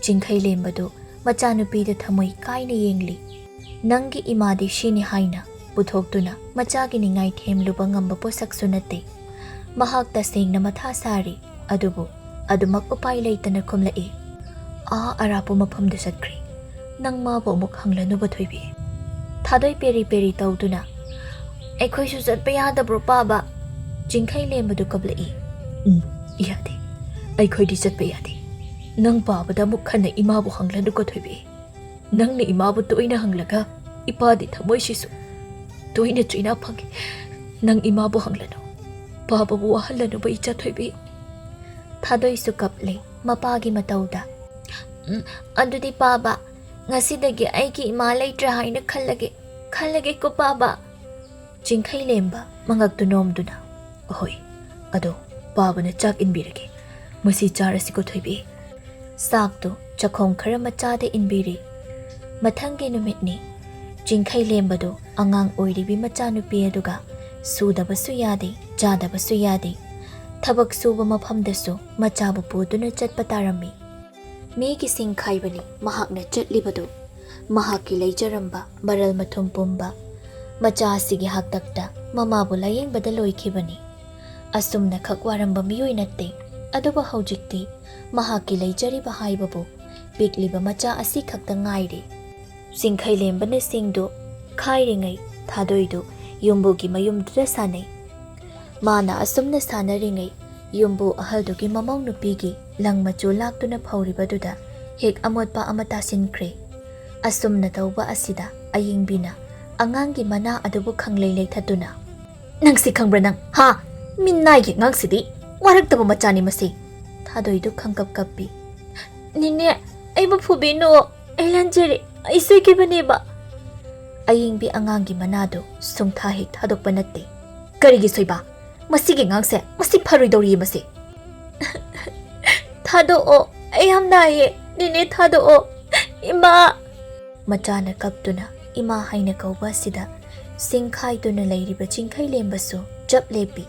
ꯆꯤꯡꯈꯩꯂꯦꯝꯕꯗꯨ ꯃꯆꯥꯅꯨꯄꯤꯗ ꯊꯃꯣꯏ ꯀꯥꯏꯅ ꯌꯦꯡꯂꯤ꯫ "ꯅꯪꯒꯤ ꯏꯃꯥꯗꯤ ꯁꯤꯅꯤ ꯍꯥꯏꯅ ꯄꯨꯊꯣꯛꯇꯨꯅ ꯃꯆꯥꯒꯤ ꯅꯤꯡꯉꯥꯏ ꯊꯦꯝꯂꯨꯕ ꯉꯝꯕ ꯄꯣꯠꯁꯛꯁꯨ ꯅꯠꯇꯦ꯫ ꯃꯍꯥꯛ ꯇꯁꯦꯡꯅ ꯃꯊꯥ ꯁꯥꯔꯤ, ꯑꯗꯨꯕꯨ ꯑꯗꯨꯃꯛ ꯎꯄꯥꯏ ꯂꯩꯇꯅ ꯈꯨꯝꯂꯛꯏ꯫" "ꯑꯥ ꯑꯔꯥꯞꯄ ꯃꯐꯝꯗ ꯆꯠꯈ꯭ꯔꯦ꯫ ꯅꯪ ꯃꯥꯕꯨ ꯑꯃꯨꯛ ꯍꯪꯂꯅꯨꯕ, ꯊꯣꯏꯕꯤ꯫" ꯊꯥꯗꯣꯏ ꯄꯦꯔꯤ ꯄꯦꯔꯤ ꯇꯧꯗꯨꯅ, "ꯑꯩꯈꯣꯏꯁꯨ ꯆꯠꯄ ꯌꯥꯗꯕ꯭ꯔꯣ, ꯄꯥꯕ?" ꯆꯤꯡꯈꯩꯂꯦꯝꯕꯗꯨ ꯀꯞꯂꯛꯏ꯫ "ꯎꯝ, ꯌꯥꯗꯦ꯫ ꯑꯩꯈꯣꯏꯗꯤ ꯆꯠꯄ ꯌꯥꯗꯦ꯫ ꯅꯪ ꯄꯥꯕꯗ ꯑꯃꯨꯛ ꯍꯟꯅ ꯏꯃꯥꯕꯨ ꯍꯪꯂꯅꯨꯀꯣ, ꯊꯣꯏꯕꯤ꯫ ꯅꯪꯅ ꯏꯃꯥꯕꯨ ꯇꯣꯏꯅ ꯍꯪꯂꯒ ꯏꯄꯥꯗꯤ ꯊꯃꯣꯏꯁꯤꯁꯨ ꯇꯣꯏꯅ ꯆꯩꯅꯥ ꯐꯪꯏ꯫ ꯅꯪ ꯏꯃꯥꯕꯨ ꯍꯪꯂꯅꯨ꯫ ꯄꯥꯕꯕꯨ ꯋꯥꯍꯜꯂꯅꯨꯕ, ꯏꯆꯥ ꯊꯣꯏꯕꯤ꯫" ꯊꯥꯗꯣꯏꯁꯨ ꯀꯞꯂꯦ ꯃꯄꯥꯒꯤ ꯃꯇꯧꯗ꯫ "ꯎꯝ, ꯑꯗꯨꯗꯤ ꯄꯥꯕ, ꯉꯁꯤꯗꯒꯤ ꯑꯩꯒꯤ ꯏꯃꯥ ꯂꯩꯇ꯭ꯔꯦ ꯍꯥꯏꯅ ꯈꯜꯂꯒꯦ, ꯈꯜꯂꯒꯦꯀꯣ ꯄꯥꯕ꯫" ꯆꯤꯡꯈꯩꯂꯦꯝꯕ ꯃꯉꯛꯇꯨ ꯅꯣꯝꯗꯨꯅ, "ꯑꯍꯣꯏ, ꯑꯗꯣ ꯄꯥꯕꯅ ꯆꯥꯛ ꯏꯟꯕꯤꯔꯒꯦ꯫ ꯃꯁꯤ ꯆꯥꯔꯁꯤꯀꯣ, ꯊꯣꯏꯕꯤ꯫" ꯆꯥꯛꯇꯨ ꯆꯥꯛꯈꯣꯝ ꯈꯔ ꯃꯆꯥꯗ ꯏꯟꯕꯤꯔꯤ꯫ ꯃꯊꯪꯒꯤ ꯅꯨꯃꯤꯠꯅꯤ꯫ ꯆꯤꯡꯈꯩꯂꯦꯝꯕꯗꯨ ꯑꯉꯥꯡ ꯑꯣꯏꯔꯤꯕꯤ ꯃꯆꯥꯅꯨꯄꯤ ꯑꯗꯨꯒ ꯁꯨꯗꯕꯁꯨ ꯌꯥꯗꯦ, ꯆꯥꯗꯕꯁꯨ ꯌꯥꯗꯦ꯫ ꯊꯕꯛ ꯁꯨꯕ ꯃꯐꯝꯗꯁꯨ ꯃꯆꯥꯕꯨ ꯄꯨꯗꯨꯅ ꯆꯠꯄ ꯇꯥꯔꯝꯃꯤ꯫ ꯃꯤꯒꯤ ꯁꯤꯡ ꯈꯥꯏꯕꯅꯤ ꯃꯍꯥꯛꯅ ꯆꯠꯂꯤꯕꯗꯨ꯫ ꯃꯍꯥꯛꯀꯤ ꯂꯩꯖꯔꯝꯕ ꯃꯔꯜ ꯃꯊꯨꯝ ꯄꯨꯝꯕ ꯃꯆꯥ ꯑꯁꯤꯒꯤ ꯍꯥꯛꯇꯛꯇ ꯃꯃꯥꯕꯨ ꯂꯥꯌꯦꯡꯕꯗ ꯂꯣꯏꯈꯤꯕꯅꯤ꯫ ꯑꯁꯨꯝꯅ ꯈꯛ ꯋꯥꯔꯝꯕ ꯃꯤꯑꯣꯏ ꯅꯠꯇꯦ, ꯑꯗꯨꯕꯨ ꯍꯧꯖꯤꯛꯇꯤ ꯃꯍꯥꯛꯀꯤ ꯂꯩꯖꯔꯤꯕ ꯍꯥꯏꯕꯕꯨ ꯄꯤꯛꯂꯤꯕ ꯃꯆꯥ ꯑꯁꯤ ꯈꯛꯇ ꯉꯥꯏꯔꯦ꯫ ꯆꯤꯡꯈꯩꯂꯦꯝꯕꯅ ꯁꯤꯡꯗꯨ ꯈꯥꯏꯔꯤꯉꯩ ꯊꯥꯗꯣꯏꯗꯨ ꯌꯨꯝꯕꯨꯒꯤ ꯃꯌꯨꯝꯗꯨꯗ ꯁꯥꯟꯅꯩ꯫ ꯃꯥꯅ ꯑꯁꯨꯝꯅ ꯁꯥꯟꯅꯔꯤꯉꯩ ꯌꯨꯝꯕꯨ ꯑꯍꯜꯗꯨꯒꯤ ꯃꯃꯧ ꯅꯨꯄꯤꯒꯤ ꯂꯪ ꯃꯆꯨ ꯂꯥꯛꯇꯨꯅ ꯐꯧꯔꯤꯕꯗꯨꯗ ꯍꯦꯛ ꯑꯃꯣꯠꯄ ꯑꯃ ꯇꯥꯁꯤꯟꯈ꯭ꯔꯦ꯫ ꯑꯁꯨꯝꯅ ꯇꯧꯕ ꯑꯁꯤꯗ ꯑꯌꯤꯡꯕꯤꯅ ꯑꯉꯥꯡꯒꯤ ꯃꯅꯥ ꯑꯗꯨꯕꯨ ꯈꯪꯂꯩ ꯂꯩꯊꯠꯇꯨꯅ, "ꯅꯪꯁꯤ ꯈꯪꯕ꯭ꯔꯥ ꯅꯪ? ꯍꯥ? ꯃꯤꯅꯥꯏꯒꯤ ꯑꯉꯥꯡꯁꯤꯗꯤ ꯋꯥꯔꯛꯇꯕ ꯃꯆꯥꯅꯤ ꯃꯁꯤ!" ꯊꯥꯗꯣꯏꯗꯨ ꯈꯪꯀꯞ ꯀꯞꯄꯤ꯫ "ꯅꯦꯅꯦ, ꯑꯩꯕꯨ ꯐꯨꯕꯤꯅꯨ꯫ ꯑꯩ ꯂꯥꯟꯖꯔꯦ꯫ ꯑꯩ ꯁꯣꯏꯈꯤꯕꯅꯦꯕ꯫" ꯑꯌꯤꯡꯕꯤ ꯑꯉꯥꯡꯒꯤ ꯃꯅꯥꯗꯨ ꯁꯨꯡꯊꯥ ꯍꯦꯛ ꯊꯥꯗꯣꯛꯄ ꯅꯠꯇꯦ꯫ "ꯀꯔꯤꯒꯤ ꯁꯣꯏꯕ? ꯃꯁꯤꯒꯤ ꯑꯉꯥꯡꯁꯦ ꯃꯁꯤ ꯐꯔꯣꯏꯗꯧꯔꯤꯌꯦ ꯃꯁꯤ꯫" "ꯊꯥꯗꯣꯛꯑꯣ꯫ ꯑꯩ ꯌꯥꯝ ꯅꯥꯏꯌꯦ꯫ ꯅꯦꯅꯦ, ꯊꯥꯗꯣꯛꯑꯣ꯫ ꯏꯃꯥ!" ꯃꯆꯥꯅ ꯀꯞꯇꯨꯅ "ꯏꯃꯥ" ꯍꯥꯏꯅ ꯀꯧꯕ ꯑꯁꯤꯗ ꯁꯤꯡ ꯈꯥꯏꯗꯨꯅ ꯂꯩꯔꯤꯕ ꯆꯤꯡꯈꯩꯂꯦꯝꯕꯁꯨ ꯆꯞ ꯂꯦꯞꯄꯤ꯫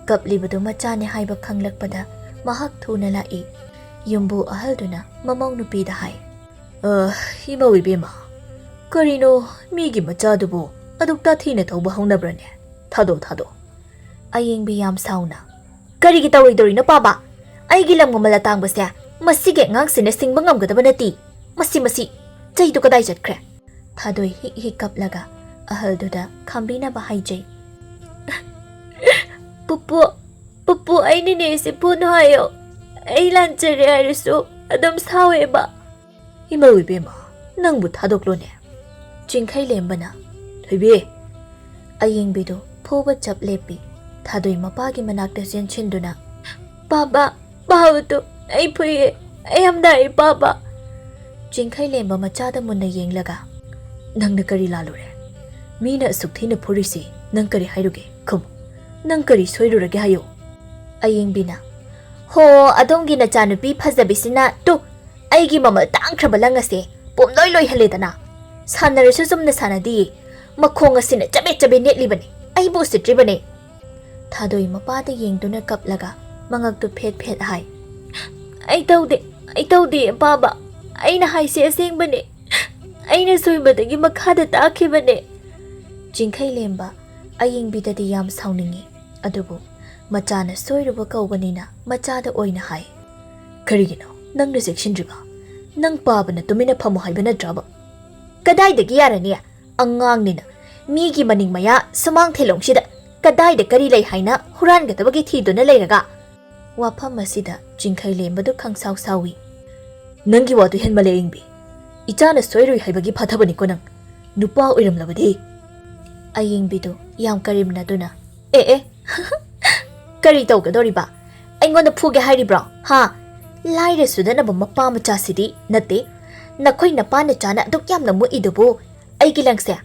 ꯀꯞꯂꯤꯕꯗꯨ ꯃꯆꯥꯅꯦ ꯍꯥꯏꯕ ꯈꯪꯂꯛꯄꯗ ꯃꯍꯥꯛ ꯊꯨꯅ ꯂꯥꯛꯏ꯫ ꯌꯨꯝꯕꯨ ꯑꯍꯜꯗꯨꯅ ꯃꯃꯧ ꯅꯨꯄꯤꯗ ꯍꯥꯏ, "ꯑ, ꯏꯃꯧ ꯏꯕꯦꯝꯃ, ꯀꯔꯤꯅꯣ ꯃꯤꯒꯤ ꯃꯆꯥꯗꯨꯕꯨ ꯑꯗꯨꯛ ꯇꯥꯊꯤꯅ ꯇꯧꯕ ꯍꯧꯅꯕ꯭ꯔꯅꯦ? ꯊꯥꯗꯣꯛ, ꯊꯥꯗꯣꯛ꯫" ꯑꯌꯤꯡꯕꯤ ꯌꯥꯝ ꯁꯥꯎꯅ, "ꯀꯔꯤꯒꯤ ꯇꯧꯔꯣꯏꯗꯧꯔꯤꯅꯣ ꯄꯥꯕ? ꯑꯩꯒꯤ ꯂꯪ ꯃꯃꯜ ꯑꯇꯥꯡꯕꯁꯦ ꯃꯁꯤꯒꯤ ꯑꯉꯥꯡꯁꯤꯅ ꯁꯤꯡꯕ ꯉꯝꯒꯗꯕ ꯅꯠꯇꯦ꯫ ꯃꯁꯤ, ꯃꯁꯤ, ꯆꯩꯗꯨ ꯀꯗꯥꯏ ꯆꯠꯈ꯭ꯔꯦ?" ꯊꯥꯗꯣꯏ ꯍꯤꯛ ꯍꯤꯛ ꯀꯞꯂꯒ ꯑꯍꯜꯗꯨꯗ ꯈꯥꯝꯕꯤꯅꯕ ꯍꯥꯏꯖꯩ꯫ "ꯄꯨꯄꯨ, ꯄꯨꯄꯨ, ꯑꯩ ꯅꯦꯅꯦꯁꯦ ꯐꯨꯅꯨ ꯍꯥꯏꯌꯣ꯫ ꯑꯩ ꯂꯥꯟꯖꯔꯦ ꯍꯥꯏꯔꯁꯨ ꯑꯗꯨꯝ ꯁꯥꯎꯋꯦꯕ꯫" "ꯏꯃꯧ ꯏꯕꯦꯝꯃ, ꯅꯪꯕꯨ ꯊꯥꯗꯣꯛꯂꯣꯅꯦ꯫" ꯆꯤꯡꯈꯩꯂꯦꯝꯕꯅ, "ꯊꯣꯏꯕꯤ!" ꯑꯌꯤꯡꯕꯤꯗꯨ ꯐꯨꯕ ꯆꯞ ꯂꯦꯞꯄꯤ꯫ ꯊꯥꯗꯣꯏ ꯃꯄꯥꯒꯤ ꯃꯅꯥꯛꯇ ꯆꯦꯟꯁꯤꯟꯗꯨꯅ, "ꯄꯥꯕ, ꯄꯥꯕꯗꯨ ꯑꯩ ꯐꯨꯏꯌꯦ꯫ ꯑꯩ ꯌꯥꯝ ꯅꯥꯏꯌꯦ ꯄꯥꯕ꯫" ꯆꯤꯡꯈꯩꯂꯦꯝꯕ ꯃꯆꯥꯗ ꯃꯨꯟꯅ ꯌꯦꯡꯂꯒ, "ꯅꯪꯅ ꯀꯔꯤ ꯂꯥꯜꯂꯨꯔꯦ? ꯃꯤꯅ ꯑꯁꯨꯛ ꯊꯤꯅ ꯐꯨꯔꯤꯁꯤ ꯅꯪ ꯀꯔꯤ ꯍꯥꯏꯔꯨꯒꯦ? ꯈꯨꯝꯃꯨ꯫ ꯅꯪ ꯀꯔꯤ ꯁꯣꯏꯔꯨꯔꯒꯦ ꯍꯥꯏꯌꯨ?" ꯑꯌꯤꯡꯕꯤꯅ, "ꯍꯣ, ꯑꯗꯣꯝꯒꯤ ꯅꯆꯥꯅꯨꯄꯤ ꯐꯖꯕꯤꯁꯤꯅ ꯇꯨ ꯑꯩꯒꯤ ꯃꯃꯜ ꯇꯥꯡꯈ꯭ꯔꯕ ꯂꯪ ꯑꯁꯦ ꯄꯨꯝꯂꯣꯏ ꯂꯣꯏꯍꯜꯂꯦꯗꯅ꯫ ꯁꯥꯟꯅꯔꯁꯨ ꯆꯨꯝꯅ ꯁꯥꯟꯅꯗꯤꯌꯦ꯫ ꯃꯈꯣꯡ ꯑꯁꯤꯅ ꯆꯕꯦꯠ ꯆꯕꯦꯠ ꯅꯦꯠꯂꯤꯕꯅꯤ꯫ ꯑꯩꯕꯨ ꯎꯁꯤꯠꯇ꯭ꯔꯤꯕꯅꯤ꯫" ꯊꯥꯗꯣꯏ ꯃꯄꯥꯗ ꯌꯦꯡꯗꯨꯅ ꯀꯞꯂꯒ ꯃꯉꯛꯇꯨ ꯐꯦꯠ ꯐꯦꯠ ꯍꯥꯏ꯫ "ꯑꯩ ꯇꯧꯗꯦ, ꯑꯩ ꯇꯧꯗꯦ, ꯄꯥꯕ꯫ ꯑꯩꯅ ꯍꯥꯏꯁꯦ ꯑꯁꯦꯡꯕꯅꯦ꯫ ꯑꯩꯅ ꯁꯣꯏꯕꯗꯒꯤ ꯃꯈꯥꯗ ꯇꯥꯈꯤꯕꯅꯦ꯫" ꯆꯤꯡꯈꯩꯂꯦꯝꯕ ꯑꯌꯤꯡꯕꯤꯗꯗꯤ ꯌꯥꯝ ꯁꯥꯎꯅꯤꯡꯉꯤ꯫ ꯑꯗꯨꯕꯨ ꯃꯆꯥꯅ ꯁꯣꯏꯔꯨꯕ ꯀꯧꯕꯅꯤꯅ ꯃꯆꯥꯗ ꯑꯣꯏꯅ ꯍꯥꯏ, "ꯀꯔꯤꯒꯤꯅꯣ ꯅꯪꯅ ꯆꯦꯛꯁꯤꯟꯗ꯭ꯔꯤꯕ? "ꯅꯪ ꯄꯥꯕꯅ ꯇꯨꯃꯤꯟꯅ ꯐꯝꯃꯨ ꯍꯥꯏꯕ ꯅꯠꯇ꯭ꯔꯕ?" "ꯀꯗꯥꯏꯗꯒꯤ ꯌꯥꯔꯅꯤ? ꯑꯉꯥꯡꯅꯤꯅ ꯃꯤꯒꯤ ꯃꯅꯤꯡ ꯃꯌꯥ ꯁꯨꯃꯥꯡ ꯊꯦꯂꯣꯡꯁꯤꯗ ꯀꯗꯥꯏꯗ ꯀꯔꯤ ꯂꯩ ꯍꯥꯏꯅ ꯍꯨꯔꯥꯟꯒꯗꯕꯒꯤ ꯊꯤꯗꯨꯅ ꯂꯩꯔꯒ?" ꯋꯥꯐꯝ ꯑꯁꯤꯗ ꯆꯤꯡꯈꯩ ꯂꯦꯝꯕꯗꯨ ꯈꯪꯁꯥꯎ ꯁꯥꯎꯏ꯫ "ꯅꯪꯒꯤ ꯋꯥꯗꯨ ꯍꯦꯟꯃꯜꯂꯦ ꯑꯌꯤꯡꯕꯤ꯫ ꯏꯆꯥꯅ ꯁꯣꯏꯔꯣꯏ ꯍꯥꯏꯕꯒꯤ ꯐꯥꯊꯕꯅꯤꯀꯣ ꯅꯪ꯫ ꯅꯨꯄꯥ ꯑꯣꯏꯔꯝꯂꯕꯗꯤ?" ꯑꯌꯤꯡꯕꯤꯗꯨ ꯌꯥꯝ ꯀꯔꯦꯝꯅꯗꯨꯅ, "ꯑꯦ ꯑꯦ, ꯀꯔꯤ ꯇꯧꯒꯗꯧꯔꯤꯕ? ꯑꯩꯉꯣꯟꯗ ꯐꯨꯒꯦ ꯍꯥꯏꯔꯤꯕ꯭ꯔꯣ? ꯍꯥ? ꯂꯥꯏꯔ ꯁꯨꯗꯅꯕ ꯃꯄꯥ ꯃꯆꯥꯁꯤꯗꯤ ꯅꯠꯇꯦ꯫ ꯅꯈꯣꯏ ꯅꯄꯥ ꯅꯆꯥꯅ ꯑꯗꯨꯛ ꯌꯥꯝꯅ ꯃꯨꯛꯏꯗꯨꯕꯨ ꯑꯩꯒꯤ ꯂꯪꯁꯦ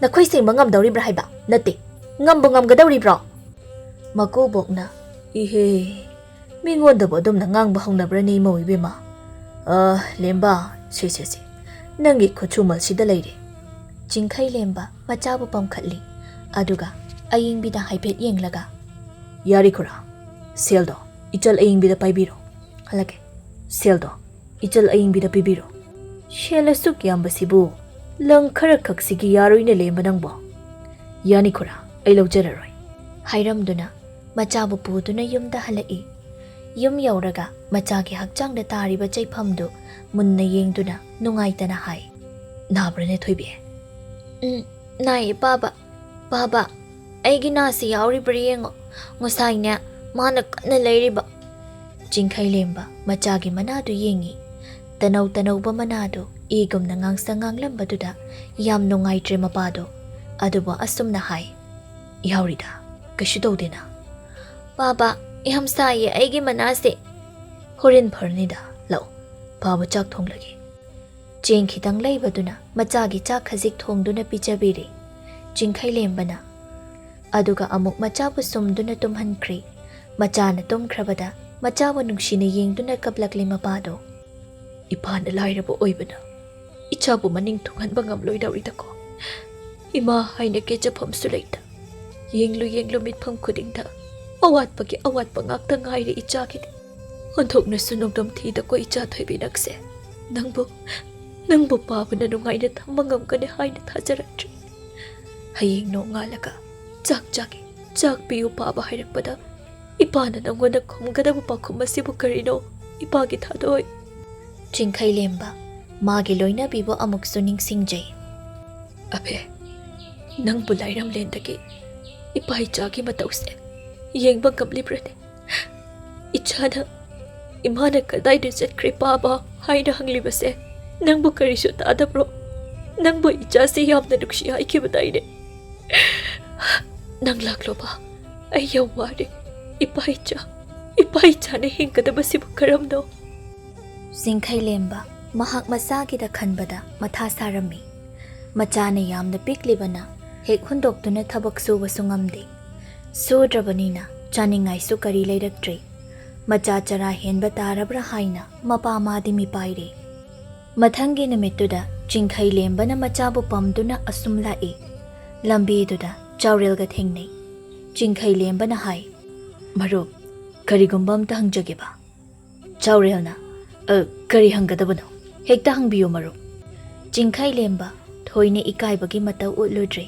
ꯅꯈꯣꯏ ꯁꯦꯡꯕ ꯉꯝꯗꯧꯔꯤꯕ꯭ꯔꯥ ꯍꯥꯏꯕ? ꯅꯠꯇꯦ, ꯉꯝꯕꯨ ꯉꯝꯒꯗꯧꯔꯤꯕ꯭ꯔꯣ?" ꯃꯀꯨꯕꯣꯛꯅ, "ꯏꯍꯦ, ꯃꯤꯉꯣꯟꯗꯕꯨ ꯑꯗꯨꯝꯅ ꯉꯥꯡꯕ ꯍꯧꯅꯕ꯭ꯔꯅꯦ ꯏꯃꯧ ꯏꯕꯦꯝꯃ? ꯑ, ꯂꯦꯝꯕ, ꯁꯦ, ꯁꯦ, ꯁꯦ, ꯅꯪꯒꯤ ꯈꯨꯠꯁꯨꯃꯜꯁꯤꯗ ꯂꯩꯔꯦ꯫" ꯆꯤꯡꯈꯩ ꯂꯦꯝꯕ ꯃꯆꯥꯕꯨ ꯄꯝꯈꯠꯂꯤ꯫ ꯑꯗꯨꯒ ꯑꯌꯤꯡꯕꯤꯗ ꯍꯥꯏꯐꯦꯠ ꯌꯦꯡꯂꯒ, "ꯌꯥꯔꯦ ꯈꯨꯔꯥ, ꯁꯦꯜꯗꯣ ꯏꯆꯜ ꯑꯌꯤꯡꯕꯤꯗ ꯄꯥꯏꯕꯤꯔꯣ꯫ ꯍꯜꯂꯛꯀꯦ꯫ ꯁꯦꯜꯗꯣ ꯏꯆꯜ ꯑꯌꯤꯡꯕꯤꯗ ꯄꯤꯕꯤꯔꯣ꯫" "ꯁꯦꯜ ꯑꯁꯨꯛ ꯌꯥꯝꯕꯁꯤꯕꯨ ꯂꯪ ꯈꯔ ꯈꯛꯁꯤꯒꯤ ꯌꯥꯔꯣꯏꯅꯦ ꯂꯦꯝꯕ ꯅꯪꯕꯣ꯫ ꯌꯥꯅꯤ ꯈꯨꯔꯥ, ꯑꯩ ꯂꯧꯖꯔꯔꯣꯏ꯫" ꯍꯥꯏꯔꯝꯗꯨꯅ ꯃꯆꯥꯕꯨ ꯄꯨꯗꯨꯅ ꯌꯨꯝꯗ ꯍꯜꯂꯛꯏ꯫ ꯌꯨꯝ ꯌꯧꯔꯒ ꯃꯆꯥꯒꯤ ꯍꯛꯆꯥꯡꯗ ꯇꯥꯔꯤꯕ ꯆꯩꯐꯝꯗꯨ ꯃꯨꯟꯅ ꯌꯦꯡꯗꯨꯅ ꯅꯨꯡꯉꯥꯏꯇꯅ ꯍꯥꯏ, "ꯅꯥꯕ꯭ꯔꯅꯦ ꯊꯣꯏꯕꯤ?" "ꯎꯝ, ꯅꯥꯏꯌꯦ ꯄꯥꯕ꯫ ꯄꯥꯕ, ꯑꯩꯒꯤ ꯅꯥꯁꯤ ꯌꯥꯎꯔꯤꯕ꯭ꯔꯥ ꯌꯦꯡꯉꯣ꯫ ꯉꯁꯥꯏꯅꯦ ꯃꯥꯅ ꯀꯟꯅ ꯂꯩꯔꯤꯕ꯫" ꯆꯤꯡꯈꯩ ꯂꯦꯝꯕ ꯃꯆꯥꯒꯤ ꯃꯅꯥꯗꯨ ꯌꯦꯡꯉꯤ꯫ ꯇꯅꯧ ꯇꯅꯧꯕ ꯃꯅꯥꯗꯨ ꯏꯒꯨꯝꯅ ꯉꯥꯡꯁꯪ ꯉꯥꯡꯂꯝꯕꯗꯨꯗ ꯌꯥꯝ ꯅꯨꯡꯉꯥꯏꯇ꯭ꯔꯦ ꯃꯄꯥꯗꯣ꯫ ꯑꯗꯨꯕꯨ ꯑꯁꯨꯝꯅ ꯍꯥꯏ, "ꯌꯥꯎꯔꯤꯗ, ꯀꯩꯁꯨ ꯇꯧꯗꯦꯅ꯫" "ꯄꯥꯕ, ꯌꯥꯝ ꯁꯥꯏꯌꯦ ꯑꯩꯒꯤ ꯃꯅꯥꯁꯦ꯫" "ꯍꯣꯔꯦꯟ ꯐꯔꯅꯤꯗ, ꯂꯥꯛꯑꯣ, ꯄꯥꯕ ꯆꯥꯛ ꯊꯣꯡꯂꯒꯦ꯫" ꯆꯦꯡ ꯈꯤꯇꯪ ꯂꯩꯕꯗꯨꯅ ꯃꯆꯥꯒꯤ ꯆꯥꯛ ꯈꯖꯤꯛ ꯊꯣꯡꯗꯨꯅ ꯄꯤꯖꯕꯤꯔꯦ꯫ ꯆꯤꯡꯈꯩ ꯂꯦꯝꯕꯅ꯫ ꯑꯗꯨꯒ ꯑꯃꯨꯛ ꯃꯆꯥꯕꯨ ꯁꯨꯝꯗꯨꯅ ꯇꯨꯝꯍꯟꯈ꯭ꯔꯦ꯫ ꯃꯆꯥꯅ ꯇꯨꯝꯈ꯭ꯔꯕꯗ ꯃꯆꯥꯕꯨ ꯅꯨꯡꯁꯤꯅ ꯌꯦꯡꯗꯨꯅ ꯀꯞꯂꯛꯂꯤ ꯃꯄꯥꯗꯣ꯫ "ꯏꯄꯥꯅ ꯂꯥꯏꯔꯕ ꯑꯣꯏꯕꯅ ꯏꯆꯥꯕꯨ ꯃꯅꯤꯡ ꯊꯨꯡꯍꯟꯕ ꯉꯝꯂꯣꯏꯗꯧꯔꯤꯗꯀꯣ꯫ ꯏꯃꯥ ꯍꯥꯏꯅ ꯀꯦꯖꯐꯝꯁꯨ ꯂꯩꯇ꯫ ꯌꯦꯡꯂꯨ ꯌꯦꯡꯂꯨ ꯃꯤꯠꯐꯝ ꯈꯨꯗꯤꯡꯗ ꯑꯋꯥꯠꯄꯒꯤ ꯑꯋꯥꯠꯄ ꯉꯥꯛꯇ ꯉꯥꯏꯔꯦ ꯏꯆꯥꯒꯤꯗꯤ꯫ ꯑꯣꯟꯊꯣꯛꯅꯁꯨ ꯅꯣꯡꯗꯝ ꯊꯤꯗꯀꯣ ꯏꯆꯥ ꯊꯣꯏꯕꯤ ꯅꯪꯁꯦ꯫ ꯅꯪꯕꯨ, ꯅꯪꯕꯨ ꯄꯥꯕꯅ ꯅꯨꯡꯉꯥꯏꯅ ꯊꯝꯕ ꯉꯝꯒꯅꯤ ꯍꯥꯏꯅ ꯊꯥꯖꯔꯛꯇ꯭ꯔꯤ꯫ ꯍꯌꯦꯡ ꯅꯣꯡꯉꯥꯜꯂꯒ ꯆꯥꯛ ꯆꯥꯒꯦ, ꯆꯥꯛ ꯄꯤꯌꯨ ꯄꯥꯕ ꯍꯥꯏꯔꯛꯄꯗ ꯏꯄꯥꯅ ꯅꯪꯉꯣꯟꯗ ꯈꯨꯝꯒꯗꯕ ꯄꯥꯎꯈꯨꯝ ꯑꯁꯤꯕꯨ ꯀꯔꯤꯅꯣ? ꯏꯄꯥꯒꯤ ꯊꯥꯗꯣꯏ꯫ ꯆꯤꯡꯈꯩꯂꯦꯝꯕ ꯃꯥꯒꯤ ꯂꯣꯏꯅꯕꯤꯕꯨ ꯑꯃꯨꯛꯁꯨ ꯅꯤꯡꯁꯤꯡꯖꯩ꯫ ꯑꯕꯦ, ꯅꯪꯕꯨ ꯂꯥꯏꯔꯝꯂꯦꯟꯗꯒꯤ ꯏꯄꯥ ꯏꯆꯥꯒꯤ ꯃꯇꯧꯁꯦ ꯌꯦꯡꯕ ꯉꯝꯂꯤꯕ꯭ꯔꯅꯦ? ꯏꯆꯥꯅ "ꯏꯃꯥꯅ ꯀꯗꯥꯏꯗ ꯆꯠꯈ꯭ꯔꯦ ꯄꯥꯕ?" ꯍꯥꯏꯅ ꯍꯪꯂꯤꯕꯁꯦ ꯅꯪꯕꯨ ꯀꯔꯤꯁꯨ ꯇꯥꯗꯕ꯭ꯔꯣ? ꯅꯪꯕꯨ ꯏꯆꯥꯁꯦ ꯌꯥꯝꯅ ꯅꯨꯡꯁꯤ ꯍꯥꯏꯈꯤꯕꯗꯥꯏꯅꯦ? ꯅꯪ ꯂꯥꯛꯂꯣꯕ, ꯑꯩ ꯌꯥꯝ ꯋꯥꯔꯦ꯫ ꯏꯄꯥ ꯏꯆꯥ, ꯏꯄꯥ ꯏꯆꯥꯅ ꯍꯤꯡꯒꯗꯕꯁꯤꯕꯨ ꯀꯔꯝꯅꯣ? ꯆꯤꯡꯈꯩꯂꯦꯝꯕ ꯃꯍꯥꯛ ꯃꯆꯥꯒꯤꯗ ꯈꯟꯕꯗ ꯃꯊꯥ ꯁꯥꯔꯝꯃꯤ꯫ ꯃꯆꯥꯅ ꯌꯥꯝꯅ ꯄꯤꯛꯂꯤꯕꯅ ꯍꯦꯛ ꯍꯨꯟꯗꯣꯛꯇꯨꯅ ꯊꯕꯛ ꯁꯨꯕꯁꯨ ꯉꯝꯗꯦ꯫ ꯁꯨꯗ꯭ꯔꯕꯅꯤꯅ ꯆꯥꯅꯤꯡꯉꯥꯏꯁꯨ ꯀꯔꯤ ꯂꯩꯔꯛꯇ꯭ꯔꯦ꯫ ꯃꯆꯥ ꯆꯔꯥ ꯍꯦꯟꯕ ꯇꯥꯔꯕ꯭ꯔꯥ ꯍꯥꯏꯅ ꯃꯄꯥ ꯃꯥꯗꯤ ꯃꯤꯄꯥꯏꯔꯦ꯫ ꯃꯊꯪꯒꯤ ꯅꯨꯃꯤꯠꯇꯨꯗ ꯆꯤꯡꯈꯩꯂꯦꯝꯕꯅ ꯃꯆꯥꯕꯨ ꯄꯝꯗꯨꯅ ꯑꯁꯨꯝ ꯂꯥꯛꯏ꯫ ꯂꯝꯕꯤꯗꯨꯗ ꯆꯥꯎꯔꯦꯜꯒ ꯊꯦꯡꯅꯩ꯫ ꯆꯤꯡꯈꯩꯂꯦꯝꯕꯅ ꯍꯥꯏ, "ꯃꯔꯨꯞ, ꯀꯔꯤꯒꯨꯝꯕ ꯑꯝꯇ ꯍꯪꯖꯒꯦꯕ?" ꯆꯥꯎꯔꯦꯜꯅ, "ꯑ, ꯀꯔꯤ ꯍꯪꯒꯗꯕꯅꯣ? ꯍꯦꯛꯇ ꯍꯪꯕꯤꯌꯨ, ꯃꯔꯨꯞ꯫" ꯆꯤꯡꯈꯩꯂꯦꯝꯕ ꯊꯣꯏꯅ ꯏꯀꯥꯏꯕꯒꯤ ꯃꯇꯧ ꯎꯠꯂꯨꯗ꯭ꯔꯦ꯫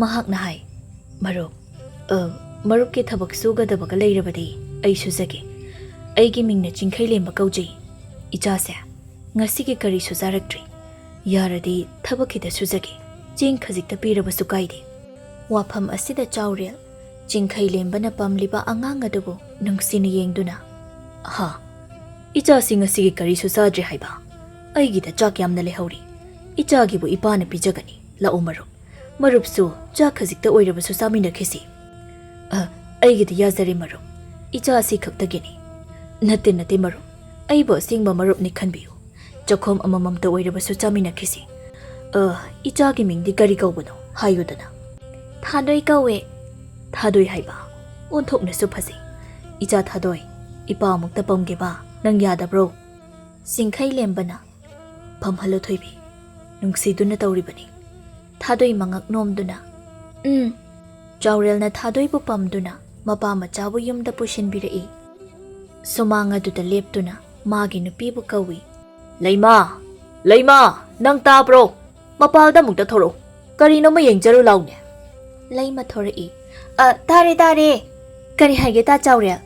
ꯃꯍꯥꯛꯅ ꯍꯥꯏ, "ꯃꯔꯨꯞ, ꯑ, ꯃꯔꯨꯞꯀꯤ ꯊꯕꯛ ꯁꯨꯒꯗꯕꯒ ꯂꯩꯔꯕꯗꯤ ꯑꯩ ꯁꯨꯖꯒꯦ꯫ ꯑꯩꯒꯤ ꯃꯤꯡꯅ ꯆꯤꯡꯈꯩꯂꯦꯝꯕ ꯀꯧꯖꯩ꯫ ꯏꯆꯥꯁꯦ ꯉꯁꯤꯒꯤ ꯀꯔꯤꯁꯨ ꯆꯥꯔꯛꯇ꯭ꯔꯤ꯫ ꯌꯥꯔꯗꯤ ꯊꯕꯛ ꯈꯤꯇ ꯁꯨꯖꯒꯦ꯫ ꯆꯦꯡ ꯈꯖꯤꯛꯇ ꯄꯤꯔꯕꯁꯨ ꯀꯥꯏꯗꯦ꯫" ꯋꯥꯐꯝ ꯑꯁꯤꯗ ꯆꯥꯎꯔꯦꯜ ꯆꯤꯡꯈꯩꯂꯦꯝꯕꯅ ꯄꯝꯂꯤꯕ ꯑꯉꯥꯡ ꯑꯗꯨꯕꯨ ꯅꯨꯡꯁꯤꯅ ꯌꯦꯡꯗꯨꯅ, "ꯍꯥ? ꯏꯆꯥꯁꯤ ꯉꯁꯤꯒꯤ ꯀꯔꯤꯁꯨ ꯆꯥꯗ꯭ꯔꯦ ꯍꯥꯏꯕ? ꯑꯩꯒꯤꯗ ꯆꯥꯛ ꯌꯥꯝꯅ ꯂꯩꯍꯧꯔꯤ꯫ ꯏꯆꯥꯒꯤꯕꯨ ꯏꯄꯥꯅ ꯄꯤꯖꯒꯅꯤ꯫ ꯂꯥꯛꯎ ꯃꯔꯨꯞ, ꯃꯔꯨꯞꯁꯨ ꯆꯥꯛ ꯈꯖꯤꯛꯇ ꯑꯣꯏꯔꯕꯁꯨ ꯆꯥꯃꯤꯟꯅꯈꯤꯁꯤ꯫" "ꯑ, ꯑꯩꯒꯤꯗꯤ ꯌꯥꯖꯔꯦ ꯃꯔꯨꯞ, ꯏꯆꯥ ꯑꯁꯤ ꯈꯛꯇꯒꯤꯅꯤ꯫" "ꯅꯠꯇꯦ, ꯅꯠꯇꯦ ꯃꯔꯨꯞ, ꯑꯩꯕꯨ ꯑꯁꯦꯡꯕ ꯃꯔꯨꯞꯅꯤ ꯈꯟꯕꯤꯌꯨ꯫ ꯆꯥꯛꯈꯨꯝ ꯑꯃꯃꯝꯇ ꯑꯣꯏꯔꯕꯁꯨ ꯆꯥꯃꯤꯟꯅꯈꯤꯁꯤ꯫ ꯑ, ꯏꯆꯥꯒꯤ ꯃꯤꯡꯗꯤ ꯀꯔꯤ ꯀꯧꯕꯅꯣ ꯍꯥꯏꯌꯨꯗꯅ?" "ꯊꯥꯗꯣꯏ ꯀꯧꯋꯦ꯫" "ꯊꯥꯗꯣꯏ ꯍꯥꯏꯕ? ꯑꯣꯟꯊꯣꯛꯅꯁꯨ ꯐꯖꯩ꯫ ꯏꯆꯥ ꯊꯥꯗꯣꯏ, ꯏꯄꯥ ꯑꯃꯨꯛꯇ ꯄꯝꯒꯦꯕ, ꯅꯪ ꯌꯥꯗꯕ꯭ꯔꯣ?" ꯆꯤꯡꯈꯩꯂꯦꯝꯕꯅ, "ꯄꯝꯍꯜꯂꯨ ꯊꯣꯏꯕꯤ, ꯅꯨꯡꯁꯤꯗꯨꯅ ꯇꯧꯔꯤꯕꯅꯤ꯫" ꯊꯥꯗꯣꯏ ꯃꯉꯛ ꯅꯣꯝꯗꯨꯅ, "ꯎꯝ꯫" ꯆꯥꯎꯔꯦꯜꯅ ꯊꯥꯗꯣꯏꯕꯨ ꯄꯝꯗꯨꯅ ꯃꯄꯥ ꯃꯆꯥꯕꯨ ꯌꯨꯝꯗ ꯄꯨꯁꯤꯟꯕꯤꯔꯛꯏ꯫ ꯁꯨꯃꯥꯡ ꯑꯗꯨꯗ ꯂꯦꯞꯇꯨꯅ ꯃꯥꯒꯤ ꯅꯨꯄꯤꯕꯨ ꯀꯧꯏ꯫ "ꯂꯩꯃ! ꯂꯩꯃ! ꯅꯪ ꯇꯥꯕ꯭ꯔꯣ? ꯃꯄꯥꯜꯗ ꯑꯃꯨꯛꯇ ꯊꯣꯔꯛꯎ꯫ ꯀꯔꯤꯅꯣꯃ ꯌꯦꯡꯖꯔꯨ ꯂꯥꯎꯅꯦ꯫" ꯂꯩꯃ ꯊꯣꯔꯛꯏ꯫ "ꯑ, ꯇꯥꯔꯦ, ꯇꯥꯔꯦ꯫ ꯀꯔꯤ ꯍꯥꯏꯒꯦ ꯇꯥ ꯆꯥꯎꯔꯦꯜ?"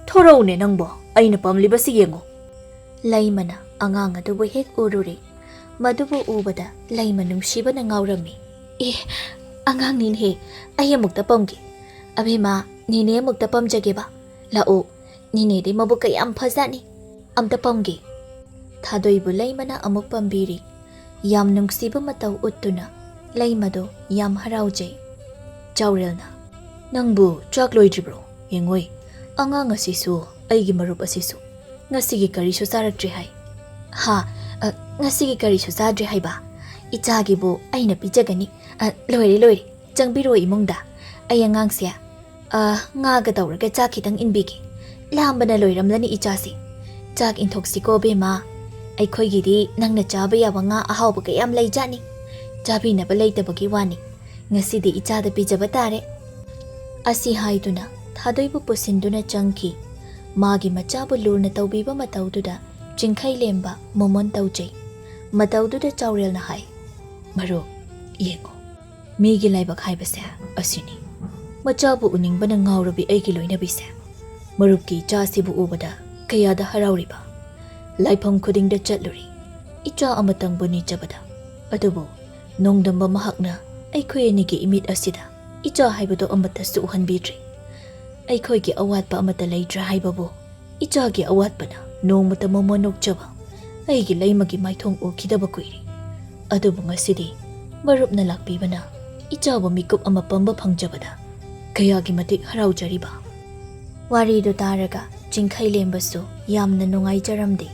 "ꯊꯣꯔꯛꯎꯅꯦ ꯅꯪꯕꯣ, ꯑꯩꯅ ꯄꯝꯂꯤꯕꯁꯤ ꯌꯦꯡꯉꯨ꯫" ꯂꯩꯃꯅ, ꯑꯉꯥꯡ ꯑꯗꯨꯕꯨ ꯍꯦꯛ ꯎꯔꯨꯔꯦ꯫ ꯃꯗꯨꯕꯨ ꯎꯕꯗ ꯂꯩꯃ ꯅꯨꯡꯁꯤꯕꯅ ꯉꯥꯎꯔꯝꯃꯤ꯫ "ꯑꯦ, ꯑꯉꯥꯡꯅꯤꯅꯦꯍꯦ, ꯑꯩ ꯑꯃꯨꯛꯇ ꯄꯝꯒꯦ꯫ ꯑꯕꯦꯝꯃ, ꯅꯦꯅꯦ ꯑꯃꯨꯛꯇ ꯄꯝꯖꯒꯦꯕ꯫ ꯂꯥꯛꯑꯣ, ꯅꯦꯅꯦꯗꯤ ꯃꯕꯨꯛ ꯀꯌꯥꯝ ꯐꯖꯥꯠꯅꯤ꯫ ꯑꯝꯇ ꯄꯝꯒꯦ꯫" ꯊꯥꯗꯣꯏꯕꯨ ꯂꯩꯃꯅ ꯑꯃꯨꯛ ꯄꯝꯕꯤꯔꯤ꯫ ꯌꯥꯝ ꯅꯨꯡꯁꯤꯕ ꯃꯇꯧ ꯎꯠꯇꯨꯅ ꯂꯩꯃꯗꯣ ꯌꯥꯝ ꯍꯔꯥꯎꯖꯩ꯫ ꯆꯥꯎꯔꯦꯜꯅ, "ꯅꯪꯕꯨ ꯆꯥꯛ ꯂꯣꯏꯗ꯭ꯔꯤꯕ꯭ꯔꯣ? ꯌꯦꯡꯉꯣꯏ, ꯑꯉꯥꯡ ꯑꯁꯤꯁꯨ, ꯑꯩꯒꯤ ꯃꯔꯨꯞ ꯑꯁꯤꯁꯨ ꯉꯁꯤꯒꯤ ꯀꯔꯤꯁꯨ ꯆꯥꯔꯛꯇ꯭ꯔꯤ ꯍꯥꯏ꯫" "ꯍꯥ? ꯑ, ꯉꯁꯤꯒꯤ ꯀꯔꯤꯁꯨ ꯆꯥꯗ꯭ꯔꯤ ꯍꯥꯏꯕ? ꯏꯆꯥꯒꯤꯕꯨ ꯑꯩꯅ ꯄꯤꯖꯒꯅꯤ꯫ ꯑ, ꯂꯣꯏꯔꯦ, ꯂꯣꯏꯔꯦ꯫ ꯆꯪꯕꯤꯔꯣ ꯏꯃꯨꯡꯗ꯫ ꯑꯩ ꯑꯉꯥꯡꯁꯦ, ꯑ, ꯉꯥꯒ ꯇꯧꯔꯒ ꯆꯥꯛ ꯈꯤꯇꯪ ꯏꯟꯕꯤꯒꯦ꯫ ꯂꯥꯝꯕꯅ ꯂꯣꯏꯔꯝꯂꯅꯤ ꯏꯆꯥꯁꯦ꯫ ꯆꯥꯛ ꯏꯟꯊꯣꯛꯁꯤꯀꯣ ꯕꯦꯝꯃ꯫ ꯑꯩꯈꯣꯏꯒꯤꯗꯤ ꯅꯪꯅ ꯆꯥꯕ ꯌꯥꯕ ꯉꯥ ꯑꯍꯥꯎꯕ ꯀꯌꯥꯝ ꯂꯩꯖꯥꯠꯅꯤ꯫ ꯆꯥꯕꯤꯅꯕ ꯂꯩꯇꯕꯒꯤ ꯋꯥꯅꯤ꯫ ꯉꯁꯤꯗꯤ ꯏꯆꯥꯗ ꯄꯤꯖꯕ ꯇꯥꯔꯦ꯫" ꯑꯁꯤ ꯍꯥꯏꯗꯨꯅ ꯊꯥꯗꯣꯏꯕꯨ ꯄꯨꯁꯤꯟꯗꯨꯅ ꯆꯪꯈꯤ꯫ ꯃꯥꯒꯤ ꯃꯆꯥꯕꯨ ꯂꯨꯅ ꯇꯧꯕꯤꯕ ꯃꯇꯧꯗꯨꯗ ꯆꯤꯡꯈꯩ ꯂꯦꯝꯕ ꯃꯣꯃꯣꯟ ꯇꯧꯖꯩ꯫ ꯃꯇꯧꯗꯨꯗ ꯆꯥꯎꯔꯦꯜꯅ ꯍꯥꯏ, "ꯃꯔꯨꯞ, ꯌꯦꯡꯉꯣ, ꯃꯤꯒꯤ ꯂꯥꯏꯕꯛ ꯍꯥꯏꯕꯁꯦ ꯑꯁꯤꯅꯤ꯫ ꯃꯆꯥꯕꯨ ꯎꯅꯤꯡꯕꯅ ꯉꯥꯎꯔꯕꯤ ꯑꯩꯒꯤ ꯂꯣꯏꯅꯕꯤꯁꯦ ꯃꯔꯨꯞꯀꯤ ꯏꯆꯥꯁꯤꯕꯨ ꯎꯕꯗ ꯀꯌꯥꯗ ꯍꯔꯥꯎꯔꯤꯕ꯫ ꯂꯥꯏꯐꯝ ꯈꯨꯗꯤꯡꯗ ꯆꯠꯂꯨꯔꯤ, ꯏꯆꯥ ꯑꯃꯇꯪꯕꯨ ꯅꯤꯖꯕꯗ꯫ ꯑꯗꯨꯕꯨ ꯅꯣꯡꯗꯝꯕ ꯃꯍꯥꯛꯅ ꯑꯩꯈꯣꯏ ꯑꯅꯤꯒꯤ ꯏꯃꯤꯠ ꯑꯁꯤꯗ ꯏꯆꯥ ꯍꯥꯏꯕꯗꯣ ꯑꯃꯠꯇꯁꯨ ꯎꯍꯟꯕꯤꯗ꯭ꯔꯤ꯫ ꯑꯩꯈꯣꯏꯒꯤ ꯑꯋꯥꯠꯄ ꯑꯃꯠꯇ ꯂꯩꯇ꯭ꯔꯦ ꯍꯥꯏꯕꯕꯨ ꯏꯆꯥꯒꯤ ꯑꯋꯥꯠꯄꯅ ꯅꯣꯡꯃꯇ ꯃꯃꯣꯟ ꯅꯣꯛꯆꯕ ꯑꯩꯒꯤ ꯂꯩꯃꯒꯤ ꯃꯥꯏꯊꯣꯡ ꯎꯈꯤꯗꯕ ꯀꯨꯏꯔꯦ꯫ ꯑꯗꯨꯕꯨ ꯉꯁꯤꯗꯤ ꯃꯔꯨꯞꯅ ꯂꯥꯛꯄꯤꯕꯅ ꯏꯆꯥꯕꯨ ꯃꯤꯀꯨꯞ ꯑꯃ ꯄꯝꯕ ꯐꯪꯖꯕꯗ ꯀꯌꯥꯒꯤ ꯃꯇꯤꯛ ꯍꯔꯥꯎꯖꯔꯤꯕ꯫" ꯋꯥꯔꯤꯗꯨ ꯇꯥꯔꯒ ꯆꯤꯡꯈꯩ ꯂꯦꯝꯕꯁꯨ ꯌꯥꯝꯅ ꯅꯨꯡꯉꯥꯏꯖꯔꯝꯗꯦ꯫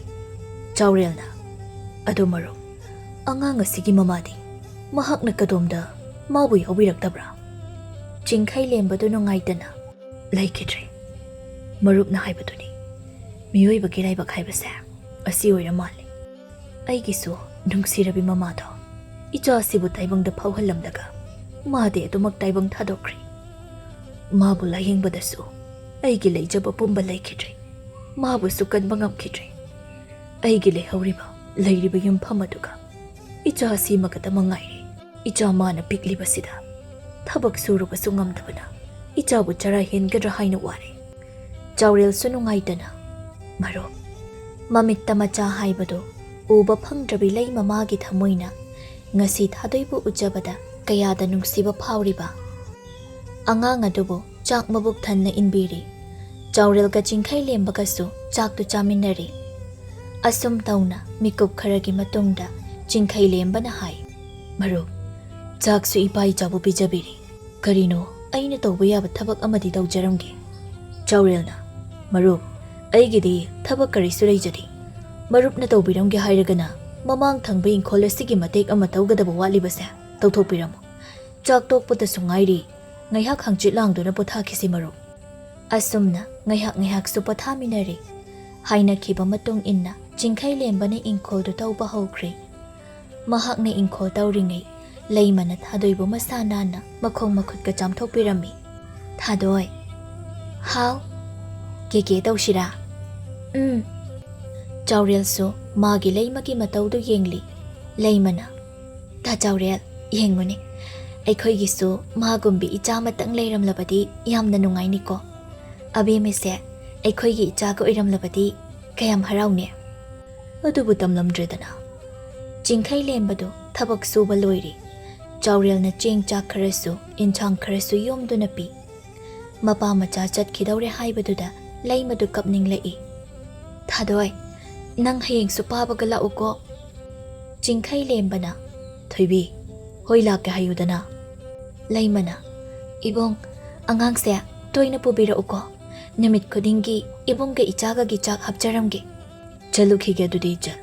ꯆꯥꯎꯔꯦꯜꯅ, "ꯑꯗꯨ ꯃꯔꯨꯞ, ꯑꯉꯥꯡ ꯑꯁꯤꯒꯤ ꯃꯃꯥꯗꯤ? ꯃꯍꯥꯛꯅ ꯀꯗꯣꯝꯗ ꯃꯥꯕꯨ ꯌꯥꯎꯕꯤꯔꯛꯇꯕ꯭ꯔꯥ?" ꯆꯤꯡꯈꯩ ꯂꯦꯝꯕꯗꯨ ꯅꯨꯡꯉꯥꯏꯇꯅ, "ꯂꯩꯈꯤꯗ꯭ꯔꯦ꯫ ꯃꯔꯨꯞꯅ ꯍꯥꯏꯕꯗꯨꯅꯤ, ꯃꯤꯑꯣꯏꯕꯒꯤ ꯂꯥꯏꯕꯛ ꯍꯥꯏꯕꯁꯦ ꯑꯁꯤ ꯑꯣꯏꯔ ꯃꯥꯜꯂꯦ꯫ ꯑꯩꯒꯤꯁꯨ ꯅꯨꯡꯁꯤꯔꯕꯤ ꯃꯃꯥꯗꯣ ꯏꯆꯥꯁꯤꯕꯨ ꯇꯥꯏꯕꯪꯗ ꯐꯥꯎꯍꯜꯂꯝꯂꯒ ꯃꯥꯗꯤ ꯑꯗꯨꯃꯛ ꯇꯥꯏꯕꯪ ꯊꯥꯗꯣꯛꯈ꯭ꯔꯦ꯫ ꯃꯥꯕꯨ ꯂꯥꯌꯦꯡꯕꯗꯁꯨ ꯑꯩꯒꯤ ꯂꯩꯖꯕ ꯄꯨꯝꯕ ꯂꯩꯈꯤꯗ꯭ꯔꯦ꯫ ꯃꯥꯕꯨꯁꯨ ꯀꯟꯕ ꯉꯝꯈꯤꯗ꯭ꯔꯦ꯫ ꯑꯩꯒꯤ ꯂꯩꯍꯧꯔꯤꯕ, ꯂꯩꯔꯤꯕ ꯌꯨꯝꯐꯝ ꯑꯗꯨꯒ ꯏꯆꯥ ꯑꯁꯤꯃꯒꯗ ꯃꯉꯥꯏꯔꯦ꯫ ꯏꯆꯥ ꯃꯥꯅ ꯄꯤꯛꯂꯤꯕꯁꯤꯗ ꯊꯕꯛ ꯁꯨꯔꯨꯕꯁꯨ ꯉꯝꯗꯕꯅ ꯏꯆꯥꯕꯨ ꯆꯔꯥ ꯍꯦꯟꯒꯗ꯭ꯔꯥ ꯍꯥꯏꯅ ꯋꯥꯔꯦ꯫" ꯆꯥꯎꯔꯦꯜꯁꯨ ꯅꯨꯡꯉꯥꯏꯇꯅ, "ꯃꯔꯨꯞ, ꯃꯃꯤꯠꯇ ꯃꯆꯥ ꯍꯥꯏꯕꯗꯨ ꯎꯕ ꯐꯪꯗ꯭ꯔꯕꯤ ꯂꯩꯃ ꯃꯥꯒꯤ ꯊꯃꯣꯏꯅ ꯉꯁꯤ ꯊꯥꯗꯣꯏꯕꯨ ꯎꯖꯕꯗ ꯀꯌꯥꯗ ꯅꯨꯡꯁꯤꯕ ꯐꯥꯎꯔꯤꯕ꯫ ꯑꯉꯥꯡ ꯑꯗꯨꯕꯨ ꯆꯥꯛ ꯃꯕꯨꯛ ꯊꯟꯅ ꯏꯟꯕꯤꯔꯤ꯫ ꯆꯥꯎꯔꯦꯜꯒ ꯆꯤꯡꯈꯩ ꯂꯦꯝꯕꯒꯁꯨ ꯆꯥꯛꯇꯨ ꯆꯥꯃꯤꯟꯅꯔꯤ꯫ ꯑꯁꯨꯝ ꯇꯧꯅ ꯃꯤꯀꯨꯞ ꯈꯔꯒꯤ ꯃꯇꯨꯡꯗ ꯆꯤꯡꯈꯩ ꯂꯦꯝꯕꯅ ꯍꯥꯏ, "ꯃꯔꯨꯞ, ꯆꯥꯛꯁꯨ ꯏꯄꯥ ꯏꯆꯥꯕꯨ ꯄꯤꯖꯕꯤꯔꯤ꯫ ꯀꯔꯤꯅꯣ, ꯑꯩꯅ ꯇꯧꯕ ꯌꯥꯕ ꯊꯕꯛ ꯑꯃꯗꯤ ꯇꯧꯖꯔꯝꯒꯦ?" ꯆꯥꯎꯔꯦꯜꯅ, "ꯃꯔꯨꯞ, ꯑꯩꯒꯤꯗꯤ ꯊꯕꯛ ꯀꯔꯤꯁꯨ ꯂꯩꯖꯗꯦ꯫ ꯃꯔꯨꯞꯅ ꯇꯧꯕꯤꯔꯝꯒꯦ ꯍꯥꯏꯔꯒꯅ ꯃꯃꯥꯡ ꯊꯪꯕ ꯏꯪꯈꯣꯜ ꯑꯁꯤꯒꯤ ꯃꯇꯦꯛ ꯑꯃ ꯇꯧꯒꯗꯕ ꯋꯥꯠꯂꯤꯕꯁꯦ ꯇꯧꯊꯣꯛꯄꯤꯔꯝꯃꯨ꯫ ꯆꯥꯛ ꯇꯣꯛꯄꯗꯁꯨ ꯉꯥꯏꯔꯤ, ꯉꯥꯏꯍꯥꯛ ꯍꯪꯆꯤꯠ ꯂꯥꯡꯗꯨꯅ ꯄꯣꯊꯥꯈꯤꯁꯤ ꯃꯔꯨꯞ꯫" ꯑꯁꯨꯝꯅ ꯉꯥꯏꯍꯥꯛ ꯉꯥꯏꯍꯥꯛꯁꯨ ꯄꯣꯊꯥꯃꯤꯟꯅꯔꯤ꯫ ꯍꯥꯏꯅꯈꯤꯕ ꯃꯇꯨꯡ ꯏꯟꯅ ꯆꯤꯡꯈꯩ ꯂꯦꯝꯕꯅ ꯏꯪꯈꯣꯜꯗꯨ ꯇꯧꯕ ꯍꯧꯈ꯭ꯔꯦ꯫ ꯃꯍꯥꯛꯅ ꯏꯪꯈꯣꯜ ꯇꯧꯔꯤꯉꯩ ꯂꯩꯃꯅ ꯊꯥꯗꯣꯏꯕꯨ ꯃꯁꯥ ꯅꯥꯟꯅ ꯃꯈꯣꯡ ꯃꯈꯨꯠꯀ ꯆꯥꯝꯊꯣꯛꯄꯤꯔꯝꯃꯤ꯫ "ꯊꯥꯗꯣꯏ꯫" "ꯍꯥꯎ꯫" "ꯀꯦꯀꯦ ꯇꯧꯁꯤꯔꯥ?" "ꯎꯝ꯫" ꯆꯥꯎꯔꯦꯜꯁꯨ ꯃꯥꯒꯤ ꯂꯩꯃꯒꯤ ꯃꯇꯧꯗꯨ ꯌꯦꯡꯂꯤ꯫ ꯂꯩꯃꯅ, "ꯇꯥ ꯆꯥꯎꯔꯦꯜ, ꯌꯦꯡꯉꯨꯅꯦ, ꯑꯩꯈꯣꯏꯒꯤꯁꯨ ꯃꯥꯒꯨꯝꯕꯤ ꯏꯆꯥ ꯑꯃꯇꯪ ꯂꯩꯔꯝꯂꯕꯗꯤ ꯌꯥꯝꯅ ꯅꯨꯡꯉꯥꯏꯅꯤꯀꯣ꯫ ꯑꯕꯦꯝꯃꯁꯦ ꯑꯩꯈꯣꯏꯒꯤ ꯏꯆꯥꯒ ꯑꯣꯏꯔꯝꯂꯕꯗꯤ ꯀꯌꯥꯝ ꯍꯔꯥꯎꯅꯤ꯫" ꯑꯗꯨꯕꯨ ꯇꯝꯂꯝꯗ꯭ꯔꯦꯗꯅ꯫ ꯆꯤꯡꯈꯩ ꯂꯦꯝꯕꯗꯨ ꯊꯕꯛ ꯁꯨꯕ ꯂꯣꯏꯔꯦ꯫ ꯆꯥꯎꯔꯦꯜꯅ ꯆꯦꯡ ꯆꯥꯛ ꯈꯔꯁꯨ, ꯏꯟꯁꯥꯡ ꯈꯔꯁꯨ ꯌꯣꯝꯗꯨꯅ ꯄꯤ꯫ ꯃꯄꯥ ꯃꯆꯥ ꯆꯠꯈꯤꯗꯧꯔꯦ ꯍꯥꯏꯕꯗꯨꯗ ꯂꯩꯃꯗꯨ ꯀꯞꯅꯤꯡꯂꯛꯏ꯫ "ꯊꯥꯗꯣꯏ, ꯅꯪ ꯍꯌꯦꯡꯁꯨ ꯄꯥꯕꯒ ꯂꯥꯛꯎꯀꯣ꯫" ꯆꯤꯡꯈꯩ ꯂꯦꯝꯕꯅ, "ꯊꯣꯏꯕꯤ, ꯍꯣꯏ ꯂꯥꯛꯀꯦ ꯍꯥꯏꯌꯨꯗꯅ꯫" ꯂꯩꯃꯅ, "ꯏꯕꯨꯡ, ꯑꯉꯥꯡꯁꯦ ꯇꯣꯏꯅ ꯄꯨꯕꯤꯔꯛꯎꯀꯣ꯫ ꯅꯨꯃꯤꯠ ꯈꯨꯗꯤꯡꯒꯤ ꯏꯕꯨꯡꯒ ꯏꯆꯥꯒꯒꯤ ꯆꯥꯛ ꯍꯥꯞꯆꯔꯝꯒꯦ꯫" "ꯆꯠꯂꯨꯈꯤꯒꯦ ꯑꯗꯨꯗꯤ ꯏꯆꯜ꯫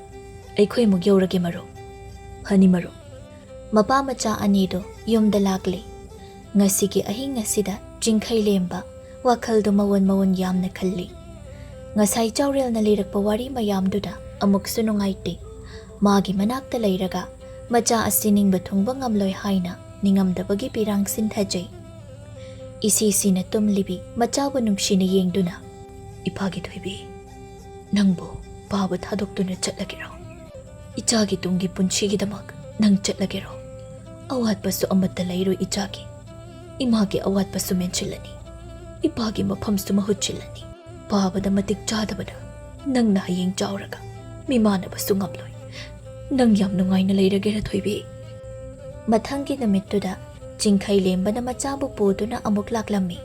ꯑꯩꯈꯣꯏ ꯑꯃꯨꯛ ꯌꯧꯔꯒꯦ ꯃꯔꯨꯞ꯫ ꯐꯅꯤ ꯃꯔꯨꯞ꯫" ꯃꯄꯥ ꯃꯆꯥ ꯑꯅꯤꯗꯨ ꯌꯨꯝꯗ ꯂꯥꯛꯂꯤ꯫ ꯉꯁꯤꯒꯤ ꯑꯍꯤꯡ ꯑꯁꯤꯗ ꯆꯤꯡꯈꯩ ꯂꯦꯝꯕ ꯋꯥꯈꯜꯗꯨ ꯃꯑꯣꯟ ꯃꯑꯣꯟ ꯌꯥꯝꯅ ꯈꯜꯂꯤ꯫ ꯉꯁꯥꯏ ꯆꯥꯎꯔꯦꯜꯅ ꯂꯤꯔꯛꯄ ꯋꯥꯔꯤ ꯃꯌꯥꯝꯗꯨꯗ ꯑꯃꯨꯛꯁꯨ ꯅꯨꯡꯉꯥꯏꯇꯦ꯫ ꯃꯥꯒꯤ ꯃꯅꯥꯛꯇ ꯂꯩꯔꯒ ꯃꯆꯥ ꯑꯁꯤ ꯅꯤꯡꯕ ꯊꯨꯡꯕ ꯉꯝꯂꯣꯏ ꯍꯥꯏꯅ ꯅꯤꯡꯉꯝꯗꯕꯒꯤ ꯄꯤꯔꯥꯡ ꯁꯤꯟꯊꯖꯩ꯫ ꯏꯁꯤ ꯁꯤꯅ ꯇꯨꯝꯂꯤꯕꯤ ꯃꯆꯥꯕꯨ ꯅꯨꯡꯁꯤꯅ ꯌꯦꯡꯗꯨꯅ, "ꯏꯄꯥꯒꯤ ꯊꯣꯏꯕꯤ, ꯅꯪꯕꯨ ꯄꯥꯕ ꯊꯥꯗꯣꯛꯇꯨꯅ ꯆꯠꯂꯒꯦꯔꯣ? ꯏꯆꯥꯒꯤ ꯇꯨꯡꯒꯤ ꯄꯨꯟꯁꯤꯒꯤꯗꯃꯛ ꯅꯪ ꯆꯠꯂꯒꯦꯔꯣ? ꯑꯋꯥꯠꯄꯁꯨ ꯑꯃꯠꯇ ꯂꯩꯔꯣꯏ ꯏꯆꯥꯒꯤ꯫ ꯏꯃꯥꯒꯤ ꯑꯋꯥꯠꯄꯁꯨ ꯃꯦꯟꯁꯤꯜꯂꯅꯤ, ꯏꯄꯥꯒꯤ ꯃꯐꯝꯁꯨ ꯃꯍꯨꯠ ꯁꯤꯜꯂꯅꯤ꯫ ꯄꯥꯕꯗ ꯃꯇꯤꯛ ꯆꯥꯗꯕꯅ ꯅꯪꯅ ꯍꯌꯦꯡ ꯆꯥꯎꯔꯒ ꯃꯤꯃꯥꯟꯅꯕꯁꯨ ꯉꯝꯂꯣꯏ꯫ ꯅꯪ ꯌꯥꯝ ꯅꯨꯡꯉꯥꯏꯅ ꯂꯩꯔꯒꯦꯔ, ꯊꯣꯏꯕꯤ?" ꯃꯊꯪꯒꯤ ꯅꯨꯃꯤꯠꯇꯨꯗ ꯆꯤꯡꯈꯩ ꯂꯦꯝꯕꯅ ꯃꯆꯥꯕꯨ ꯄꯨꯗꯨꯅ ꯑꯃꯨꯛ ꯂꯥꯛꯂꯝꯃꯤ꯫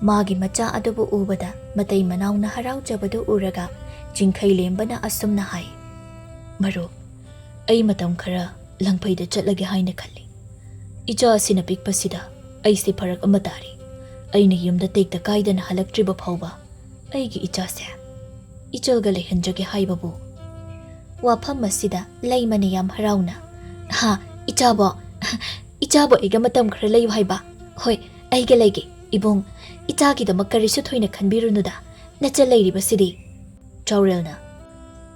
ꯃꯥꯒꯤ ꯃꯆꯥ ꯑꯗꯨꯕꯨ ꯎꯕꯗ ꯃꯇꯩ ꯃꯅꯥꯎꯅ ꯍꯔꯥꯎꯖꯕꯗꯨ ꯎꯔꯒ ꯆꯤꯡꯈꯩ ꯂꯦꯝꯕꯅ ꯑꯁꯨꯝꯅ ꯍꯥꯏ, "ꯃꯔꯨꯞ, ꯑꯩ ꯃꯇꯝ ꯈꯔ ꯂꯪꯐꯩꯗ ꯆꯠꯂꯒꯦ ꯍꯥꯏꯅ ꯈꯜꯂꯤ꯫ ꯏꯆꯥ ꯑꯁꯤꯅ ꯄꯤꯛꯄꯁꯤꯗ ꯑꯩꯁꯦ ꯐꯔꯛ ꯑꯃ ꯇꯥꯔꯤ꯫ ꯑꯩꯅ ꯌꯨꯝꯗ ꯇꯦꯛꯇ ꯀꯥꯏꯗꯅ ꯍꯜꯂꯛꯇ꯭ꯔꯤꯕ ꯐꯥꯎꯕ ꯑꯩꯒꯤ ꯏꯆꯥꯁꯦ ꯏꯆꯜꯒ ꯂꯩꯍꯟꯖꯒꯦ ꯍꯥꯏꯕꯕꯨ?" ꯋꯥꯐꯝ ꯑꯁꯤꯗ ꯂꯩꯃꯅ ꯌꯥꯝ ꯍꯔꯥꯎꯅ, "ꯍꯥ, ꯏꯆꯥꯕꯣ, ꯏꯆꯥꯕꯣ ꯑꯩꯒ ꯃꯇꯝ ꯈꯔ ꯂꯩꯌꯨ ꯍꯥꯏꯕ? ꯍꯣꯏ, ꯑꯩꯒ ꯂꯩꯒꯦ꯫ ꯏꯕꯨꯡ, ꯏꯆꯥꯒꯤꯗꯃꯛ ꯀꯔꯤꯁꯨ ꯊꯣꯏꯅ ꯈꯟꯕꯤꯔꯨꯅꯨꯗ, ꯅꯆꯜ ꯂꯩꯔꯤꯕꯁꯤꯗꯤ꯫" ꯆꯥꯎꯔꯦꯜꯅ,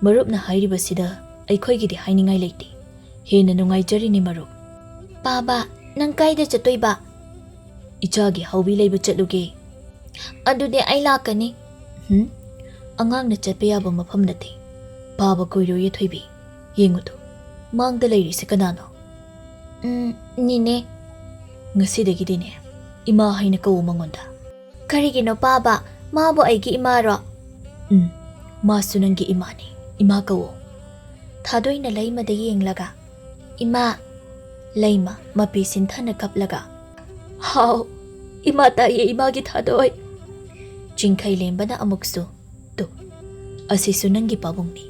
"ꯃꯔꯨꯞꯅ ꯍꯥꯏꯔꯤꯕꯁꯤꯗ ꯑꯩꯈꯣꯏꯒꯤꯗꯤ ꯍꯥꯏꯅꯤꯡꯉꯥꯏ ꯂꯩꯇꯦ꯫ ꯍꯦꯟꯅ ꯅꯨꯡꯉꯥꯏꯖꯔꯤꯅꯤ ꯃꯔꯨꯞ꯫" "ꯄꯥꯕ, ꯅꯪ ꯀꯥꯏꯗ ꯆꯠꯇꯣꯏꯕ?" "ꯏꯆꯥꯒꯤ ꯍꯥꯎꯕꯤ ꯂꯩꯕ ꯆꯠꯂꯨꯒꯦ꯫" "ꯑꯗꯨꯗꯤ ꯑꯩ ꯂꯥꯛꯀꯅꯤ꯫" "ꯍꯨꯝ? ꯑꯉꯥꯡꯅ ꯆꯠꯄ ꯌꯥꯕ ꯃꯐꯝ ꯅꯠꯇꯦ꯫ ꯄꯥꯕ ꯀꯣꯏꯔꯣꯏꯌꯦ ꯊꯣꯏꯕꯤ꯫ ꯌꯦꯡꯉꯨꯗꯣ, ꯃꯥꯡꯗ ꯂꯩꯔꯤꯁꯦ ꯀꯅꯥꯅꯣ?" "ꯎꯝ, ꯅꯤꯅꯦ꯫" "ꯉꯁꯤꯗꯒꯤꯗꯤꯅꯦ, ꯏꯃꯥ ꯍꯥꯏꯅ ꯀꯧꯋꯣ ꯃꯉꯣꯟꯗ꯫" "ꯀꯔꯤꯒꯤꯅꯣ ꯄꯥꯕ? ꯃꯥꯕꯨ ꯑꯩꯒꯤ ꯏꯃꯥꯔꯣ?" "ꯎꯝ, ꯃꯥꯁꯨ ꯅꯪꯒꯤ ꯏꯃꯥꯅꯤ꯫ ꯏꯃꯥ ꯀꯧꯋꯣ꯫" ꯊꯥꯗꯣꯏꯅ ꯂꯩꯃꯗ ꯌꯦꯡꯂꯒ, "ꯏꯃꯥ!" ꯂꯩꯃ ꯃꯄꯤ ꯁꯤꯟꯊꯅ ꯀꯞꯂꯒ, "ꯍꯥꯎ, ꯏꯃꯥ ꯇꯥꯏꯌꯦ, ꯏꯃꯥꯒꯤ ꯊꯥꯗꯣꯏ꯫" ꯆꯤꯡꯈꯩ ꯂꯦꯝꯕꯅ ꯑꯃꯨꯛꯁꯨ, "ꯇꯨ, ꯑꯁꯤꯁꯨ ꯅꯪꯒꯤ ꯄꯥꯕꯨꯡꯅꯤ꯫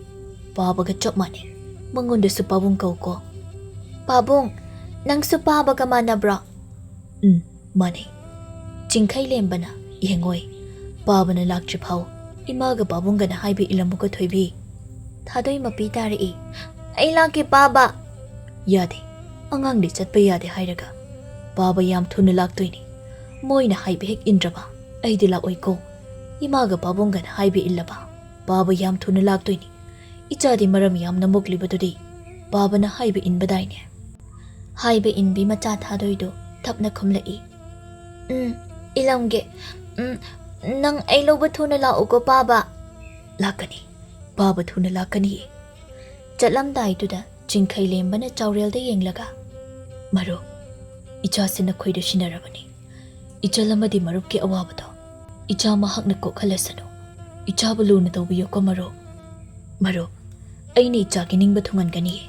ꯄꯥꯕꯒ ꯆꯞ ꯃꯥꯟꯅꯩ꯫ ꯃꯉꯣꯟꯗꯁꯨ ꯄꯥꯕꯨꯡ ꯀꯧꯀꯣ꯫" "ꯄꯥꯕꯨꯡ, ꯅꯪꯁꯨ ꯄꯥꯕꯒ ꯃꯥꯟꯅꯕ꯭ꯔꯣ?" "ꯎꯝ, ꯃꯥꯟꯅꯩ꯫" ꯆꯤꯡꯈꯩ ꯂꯦꯝꯕꯅ, "ꯌꯦꯡꯉꯣꯏ, ꯄꯥꯕꯅ ꯂꯥꯛꯇ꯭ꯔꯤ ꯐꯥꯎ ꯏꯃꯥꯒ ꯄꯥꯕꯨꯡꯒꯅ ꯍꯥꯏꯕ ꯏꯜꯂꯝꯃꯨꯀꯣ ꯊꯣꯏꯕꯤ꯫" ꯊꯥꯗꯣꯏ ꯃꯄꯤ ꯇꯥꯔꯛꯏ, "ꯑꯩ ꯂꯥꯛꯀꯦ ꯄꯥꯕ꯫" "ꯌꯥꯗꯦ, ꯑꯉꯥꯡꯗꯤ ꯆꯠꯄ ꯌꯥꯗꯦ ꯍꯥꯏꯔꯒ꯫ ꯄꯥꯕ ꯌꯥꯝ ꯊꯨꯅ ꯂꯥꯛꯇꯣꯏꯅꯤ꯫ ꯃꯣꯏꯅ ꯍꯥꯏꯕ ꯍꯦꯛ ꯏꯟꯗ꯭ꯔꯕ ꯑꯩꯗꯤ ꯂꯥꯛꯑꯣꯏꯀꯣ꯫ ꯏꯃꯥꯒ ꯄꯥꯕꯨꯡꯒꯅ ꯍꯥꯏꯕ ꯏꯜꯂꯕ ꯄꯥꯕ ꯌꯥꯝ ꯊꯨꯅ ꯂꯥꯛꯇꯣꯏꯅꯤ꯫ ꯏꯆꯥꯗꯤ ꯃꯔꯝ ꯌꯥꯝꯅ ꯃꯣꯛꯂꯤꯕꯗꯨꯗꯤ ꯄꯥꯕꯅ ꯍꯥꯏꯕ ꯏꯟꯕꯗꯥꯏꯅꯦ꯫" ꯍꯥꯏꯕ ꯏꯟꯕꯤ ꯃꯆꯥ ꯊꯥꯗꯣꯏꯗꯨ ꯊꯞꯅ ꯈꯨꯝꯂꯛꯏ, "ꯎꯝ, ꯏꯜꯂꯝꯒꯦ꯫ ꯎꯝ, ꯅꯪ ꯑꯩ ꯂꯧꯕ ꯊꯨꯅ ꯂꯥꯛꯎꯀꯣ ꯄꯥꯕ꯫" "ꯂꯥꯛꯀꯅꯤ, ꯄꯥꯕ ꯊꯨꯅ ꯂꯥꯛꯀꯅꯤꯌꯦ꯫" ꯆꯠꯂꯝꯗꯥꯏꯗꯨꯗ ꯆꯤꯡꯈꯩ ꯂꯦꯝꯕꯅ ꯆꯥꯎꯔꯦꯜꯗ ꯌꯦꯡꯂꯒ, "ꯃꯔꯨꯞ, ꯏꯆꯥꯁꯤ ꯅꯈꯣꯏꯗ ꯁꯤꯟꯅꯔꯕꯅꯤ꯫ ꯏꯆꯜ ꯑꯃꯗꯤ ꯃꯔꯨꯞꯀꯤ ꯑꯋꯥꯕꯗꯣ ꯏꯆꯥ ꯃꯍꯥꯛꯅ ꯀꯣꯛꯍꯜꯂꯁꯅꯨ꯫ "ꯏꯆꯥꯕꯨ ꯂꯨꯅ ꯇꯧꯕꯤꯌꯨꯀꯣ ꯃꯔꯨꯞ꯫ ꯃꯔꯨꯞ, ꯑꯩꯅ ꯏꯆꯥꯒꯤ ꯅꯤꯡꯕ ꯊꯨꯡꯍꯟꯒꯅꯤꯌꯦ꯫"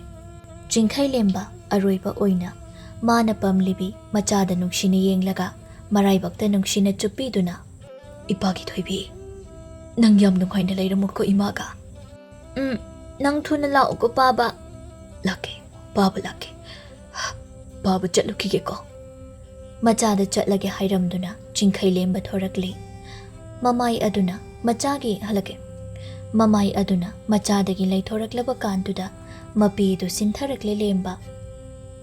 ꯆꯤꯡꯈꯩꯂꯦꯝꯕ ꯑꯔꯣꯏꯕ ꯑꯣꯏꯅ ꯃꯥꯅ ꯄꯥꯝꯂꯤꯕꯤ ꯃꯆꯥꯗ ꯅꯨꯡꯁꯤꯅ ꯌꯦꯡꯂꯒ ꯃꯔꯥꯏꯕꯛꯇ ꯅꯨꯡꯁꯤꯅ ꯆꯨꯞꯄꯤꯗꯨꯅ, "ꯏꯄꯥꯒꯤ ꯊꯣꯏꯕꯤ, ꯅꯪ ꯌꯥꯝ ꯅꯨꯡꯉꯥꯏꯅ ꯂꯩꯔꯝꯃꯨꯀꯣ ꯏꯃꯥꯒ꯫" "ꯎꯝ, ꯅꯪ ꯊꯨꯅ ꯂꯥꯛꯎꯀꯣ ꯄꯥꯕ꯫" "ꯂꯥꯛꯀꯦ, ꯄꯥꯕ ꯂꯥꯛꯀꯦ꯫ ꯄꯥꯕ ꯆꯠꯂꯨꯈꯤꯒꯦꯀꯣ꯫" ꯃꯆꯥꯗ ꯆꯠꯂꯒꯦ ꯍꯥꯏꯔꯝꯗꯨꯅ ꯆꯤꯡꯈꯩꯂꯦꯝꯕ ꯊꯣꯔꯛꯂꯤ꯫ ꯃꯃꯥꯏ ꯑꯗꯨꯅ ꯃꯆꯥꯒꯤ ꯍꯜꯂꯛꯀꯦ꯫ ꯃꯃꯥꯏ ꯑꯗꯨꯅ ꯃꯆꯥꯗꯒꯤ ꯂꯩꯊꯣꯔꯛꯂꯕ ꯀꯥꯟꯗꯨꯗ ꯃꯄꯤꯗꯨ ꯁꯤꯟꯊꯔꯛꯂꯦ ꯂꯦꯝꯕ꯫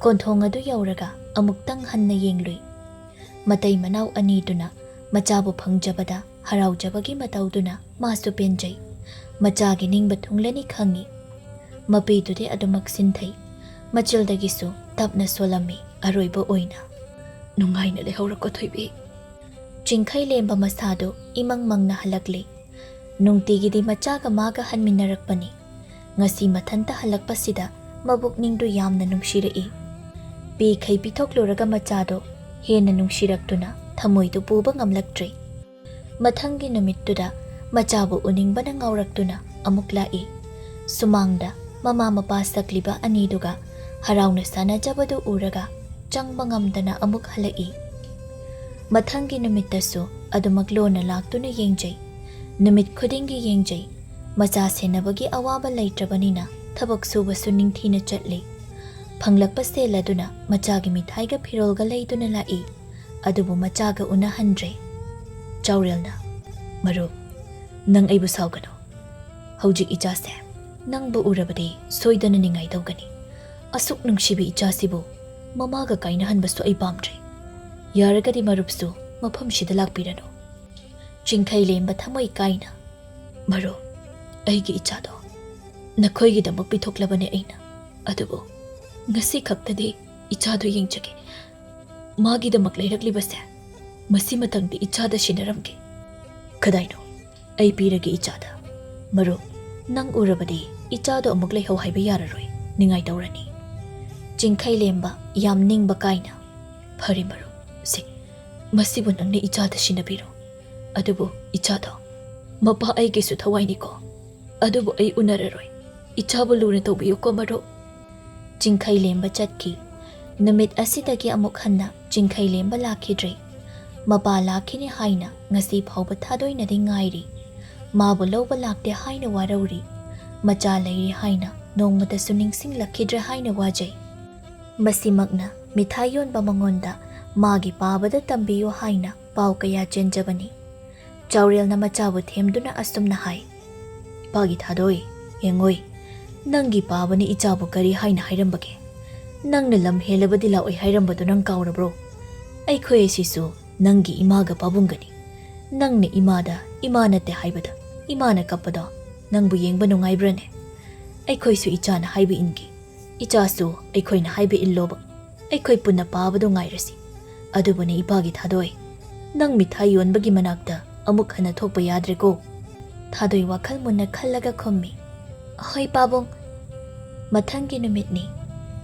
ꯀꯣꯟꯊꯣꯡ ꯑꯗꯨ ꯌꯧꯔꯒ ꯑꯃꯨꯛꯇꯪ ꯍꯟꯅ ꯌꯦꯡꯂꯨꯏ꯫ ꯃꯇꯩ ꯃꯅꯥꯎ ꯑꯅꯤꯗꯨꯅ ꯃꯆꯥꯕꯨ ꯐꯪꯖꯕꯗ ꯍꯔꯥꯎꯖꯕꯒꯤ ꯃꯇꯧꯗꯨꯅ ꯃꯥꯁꯨ ꯄꯦꯟꯖꯩ꯫ ꯃꯆꯥꯒꯤ ꯅꯤꯡꯕ ꯊꯨꯡꯂꯅꯤ ꯈꯪꯏ꯫ ꯃꯄꯤꯗꯨꯗꯤ ꯑꯗꯨꯃꯛ ꯁꯤꯟꯊꯩ꯫ ꯃꯆꯤꯜꯗꯒꯤꯁꯨ ꯇꯞꯅ ꯁꯣꯜꯂꯝꯃꯤ ꯑꯔꯣꯏꯕ ꯑꯣꯏꯅ꯫ "ꯅꯨꯡꯉꯥꯏꯅ ꯂꯩꯍꯧꯔꯣꯀꯣ ꯊꯣꯏꯕꯤ꯫" ꯆꯤꯡꯈꯩ ꯂꯦꯝꯕ ꯃꯁꯥꯗꯨ ꯏꯃꯪ ꯃꯪꯅ ꯍꯜꯂꯛꯂꯤ꯫ ꯅꯨꯡꯇꯤꯒꯤꯗꯤ ꯃꯆꯥꯒ ꯃꯥꯒ ꯍꯟꯃꯤꯟꯅꯔꯛꯄꯅꯤ꯫ ꯉꯁꯤ ꯃꯊꯟꯇ ꯍꯜꯂꯛꯄꯁꯤꯗ ꯃꯕꯨꯛꯅꯤꯡꯗꯨ ꯌꯥꯝꯅ ꯅꯨꯡꯁꯤꯔꯛꯏ꯫ ꯄꯤꯈꯩ ꯄꯤꯊꯣꯛꯂꯨꯔꯒ ꯃꯆꯥꯗꯣ ꯍꯦꯟꯅ ꯅꯨꯡꯁꯤꯔꯛꯇꯨꯅ ꯊꯃꯣꯏꯗꯨ ꯄꯨꯕ ꯉꯝꯂꯛꯇ꯭ꯔꯦ꯫ ꯃꯊꯪꯒꯤ ꯅꯨꯃꯤꯠꯇꯨꯗ ꯃꯆꯥꯕꯨ ꯎꯅꯤꯡꯕꯅ ꯉꯥꯎꯔꯛꯇꯨꯅ ꯑꯃꯨꯛ ꯂꯥꯛꯏ꯫ ꯁꯨꯃꯥꯡꯗ ꯃꯃꯥ ꯃꯄꯥ ꯁꯛꯂꯤꯕ ꯑꯅꯤꯗꯨꯒ ꯍꯔꯥꯎꯅ ꯁꯥꯟꯅꯖꯕꯗꯨ ꯎꯔꯒ ꯆꯪꯕ ꯉꯝꯗꯅ ꯑꯃꯨꯛ ꯍꯜꯂꯛꯏ꯫ ꯃꯊꯪꯒꯤ ꯅꯨꯃꯤꯠꯇꯁꯨ ꯑꯗꯨꯃꯛ ꯂꯣꯟꯅ ꯂꯥꯛꯇꯨꯅ ꯌꯦꯡꯖꯩ꯫ ꯅꯨꯃꯤꯠ ꯈꯨꯗꯤꯡꯒꯤ ꯌꯦꯡꯖꯩ꯫ ꯃꯆꯥ ꯁꯦꯟꯅꯕꯒꯤ ꯑꯋꯥꯕ ꯂꯩꯇ꯭ꯔꯕꯅꯤꯅ ꯊꯕꯛ ꯁꯨꯕꯁꯨ ꯅꯤꯡꯊꯤꯅ ꯆꯠꯂꯤ꯫ ꯐꯪꯂꯛꯄ ꯁꯦꯜ ꯑꯗꯨꯅ ꯃꯆꯥꯒꯤ ꯃꯤꯊꯥꯏꯒ ꯐꯤꯔꯣꯜꯒ ꯂꯩꯗꯨꯅ ꯂꯥꯛꯏ꯫ ꯑꯗꯨꯕꯨ ꯃꯆꯥꯒ ꯎꯅꯍꯟꯗ꯭ꯔꯦ꯫ ꯆꯥꯎꯔꯦꯜꯅ, "ꯃꯔꯨꯞ, ꯅꯪ ꯑꯩꯕꯨ ꯁꯥꯎꯒꯅꯨ꯫ ꯍꯧꯖꯤꯛ ꯏꯆꯥꯁꯦ ꯅꯪꯕꯨ ꯎꯔꯕꯗꯤ ꯁꯣꯏꯗꯅ ꯅꯤꯡꯉꯥꯏ ꯇꯧꯒꯅꯤ꯫ ꯑꯁꯨꯛ ꯅꯨꯡꯁꯤꯕꯤ ꯏꯆꯥꯁꯤꯕꯨ ꯃꯃꯥꯒ ꯀꯥꯏꯅꯍꯟꯕꯁꯨ ꯑꯩ ꯄꯥꯝꯗ꯭ꯔꯦ꯫ ꯌꯥꯔꯒꯗꯤ ꯃꯔꯨꯞꯁꯨ ꯃꯐꯝꯁꯤꯗ ꯂꯥꯛꯄꯤꯔꯅꯨ꯫" ꯆꯤꯡꯈꯩ ꯂꯦꯝꯕ ꯊꯃꯣꯏ ꯀꯥꯏꯅ, "ꯃꯔꯨꯞ, ꯑꯩꯒꯤ ꯏꯆꯥꯗꯣ ꯅꯈꯣꯏꯒꯤꯗꯃꯛ ꯄꯤꯊꯣꯛꯂꯕꯅꯦ ꯑꯩꯅ꯫ ꯑꯗꯨꯕꯨ ꯉꯁꯤ ꯈꯛꯇꯗꯤ ꯏꯆꯥꯗꯣ ꯌꯦꯡꯖꯒꯦ꯫ ꯃꯥꯒꯤꯗꯃꯛ ꯂꯩꯔꯛꯂꯤꯕꯁꯦ ꯃꯁꯤꯃꯇꯪꯗꯤ ꯏꯆꯥꯗ ꯁꯤꯟꯅꯔꯝꯒꯦ꯫" "ꯀꯗꯥꯏꯅꯣ? ꯑꯩ ꯄꯤꯔꯒꯦ ꯏꯆꯥꯗ꯫ ꯃꯔꯨꯞ, ꯅꯪ ꯎꯔꯕꯗꯤ ꯏꯆꯥꯗꯣ ꯑꯃꯨꯛ ꯂꯩꯍꯧ ꯍꯥꯏꯕ ꯌꯥꯔꯔꯣꯏ꯫ ꯅꯤꯡꯉꯥꯏ ꯇꯧꯔꯅꯤ꯫" ꯆꯤꯡꯈꯩ ꯂꯦꯝꯕ ꯌꯥꯝ ꯅꯤꯡꯕ ꯀꯥꯏꯅ, "ꯐꯔꯦ ꯃꯔꯨꯞ, ꯁꯦ, ꯃꯁꯤꯕꯨ ꯅꯪꯅ ꯏꯆꯥꯗ ꯁꯤꯟꯅꯕꯤꯔꯣ꯫ ꯑꯗꯨꯕꯨ ꯏꯆꯥꯗꯣ "ꯃꯄꯥ, ꯑꯩꯒꯤꯁꯨ ꯊꯋꯥꯏꯅꯤꯀꯣ, ꯑꯗꯨꯕꯨ ꯑꯩ ꯎꯅꯔꯔꯣꯏ꯫ ꯏꯆꯥꯕꯨ ꯂꯨꯅ ꯇꯧꯕꯤꯌꯨꯀꯣ, ꯃꯔꯨꯞ"꯫ ꯆꯤꯡꯈꯩ ꯂꯦꯝꯕ ꯆꯠꯈꯤ꯫ ꯅꯨꯃꯤꯠ ꯑꯁꯤꯗꯒꯤ ꯑꯃꯨꯛ ꯍꯟꯅ ꯆꯤꯡꯈꯩ ꯂꯦꯝꯕ ꯂꯥꯛꯈꯤꯗ꯭ꯔꯦ꯫ ꯃꯄꯥ ꯂꯥꯛꯈꯤꯅꯤ ꯍꯥꯏꯅ ꯉꯁꯤ ꯐꯥꯎꯕ ꯊꯥꯗꯣꯏꯅꯗꯤ ꯉꯥꯏꯔꯤ꯫ ꯃꯥꯕꯨ ꯂꯧꯕ ꯂꯥꯛꯇꯦ ꯍꯥꯏꯅ ꯋꯥꯔꯧꯔꯤ꯫ ꯃꯆꯥ ꯂꯩꯔꯤ ꯍꯥꯏꯅ ꯅꯣꯡꯃꯇꯁꯨ ꯅꯤꯡꯁꯤꯡꯂꯛꯈꯤꯗ꯭ꯔꯦ ꯍꯥꯏꯅ ꯋꯥꯖꯩ꯫ ꯃꯁꯤꯃꯛꯅ ꯃꯤꯊꯥꯏ ꯌꯣꯟꯕ ꯃꯉꯣꯟꯗ ꯃꯥꯒꯤ ꯄꯥꯕꯗ ꯇꯝꯕꯤꯌꯨ ꯍꯥꯏꯅ ꯄꯥꯎ ꯀꯌꯥ ꯆꯦꯟꯖꯕꯅꯤ꯫ ꯆꯥꯎꯔꯦꯜꯅ ꯃꯆꯥꯕꯨ ꯊꯦꯝꯗꯨꯅ ꯑꯁꯨꯝꯅ ꯍꯥꯏ, "ꯏꯄꯥꯒꯤ ꯊꯥꯗꯣꯏ, ꯌꯦꯡꯉꯣꯏ, ꯅꯪꯒꯤ ꯄꯥꯕꯅ ꯏꯆꯥꯕꯨ ꯀꯔꯤ ꯍꯥꯏꯅ ꯍꯥꯏꯔꯝꯕꯒꯦ? ꯅꯪꯅ ꯂꯝ ꯍꯦꯜꯂꯕꯗꯤ ꯂꯥꯛꯑꯣꯏ ꯍꯥꯏꯔꯝꯕꯗꯨ ꯅꯪ ꯀꯥꯎꯔꯕ꯭ꯔꯣ? ꯑꯩꯈꯣꯏ ꯑꯁꯤꯁꯨ ꯅꯪꯒꯤ ꯏꯃꯥꯒ ꯄꯥꯕꯨꯡꯒꯅꯤ꯫ ꯅꯪꯅ ꯏꯃꯥꯗ ꯏꯃꯥ ꯅꯠꯇꯦ ꯍꯥꯏꯕꯗ ꯏꯃꯥꯅ ꯀꯞꯄꯗꯣ ꯅꯪꯕꯨ ꯌꯦꯡꯕ ꯅꯨꯡꯉꯥꯏꯕ꯭ꯔꯅꯦ? ꯑꯩꯈꯣꯏꯁꯨ ꯏꯆꯥꯅ ꯍꯥꯏꯕ ꯏꯟꯒꯦ꯫ ꯏꯆꯥꯁꯨ ꯑꯩꯈꯣꯏꯅ ꯍꯥꯏꯕ ꯏꯜꯂꯣꯕ꯫ ꯑꯩꯈꯣꯏ ꯄꯨꯟꯅ ꯄꯥꯕꯗꯣ ꯉꯥꯏꯔꯁꯤ꯫ ꯑꯗꯨꯕꯨꯅꯦ ꯏꯄꯥꯒꯤ ꯊꯥꯗꯣꯏ, ꯅꯪ ꯃꯤꯊꯥꯏ ꯌꯣꯟꯕꯒꯤ ꯃꯅꯥꯛꯇ ꯑꯃꯨꯛ ꯍꯟꯅ ꯊꯣꯛꯄ ꯌꯥꯗ꯭ꯔꯦꯀꯣ"꯫ ꯊꯥꯗꯣꯏ ꯋꯥꯈꯜ ꯃꯨꯟꯅ ꯈꯜꯂꯒ ꯈꯨꯝꯃꯤ, "ꯍꯣꯏ ꯄꯥꯕꯨꯡ"꯫ ꯃꯊꯪꯒꯤ ꯅꯨꯃꯤꯠꯅꯤ꯫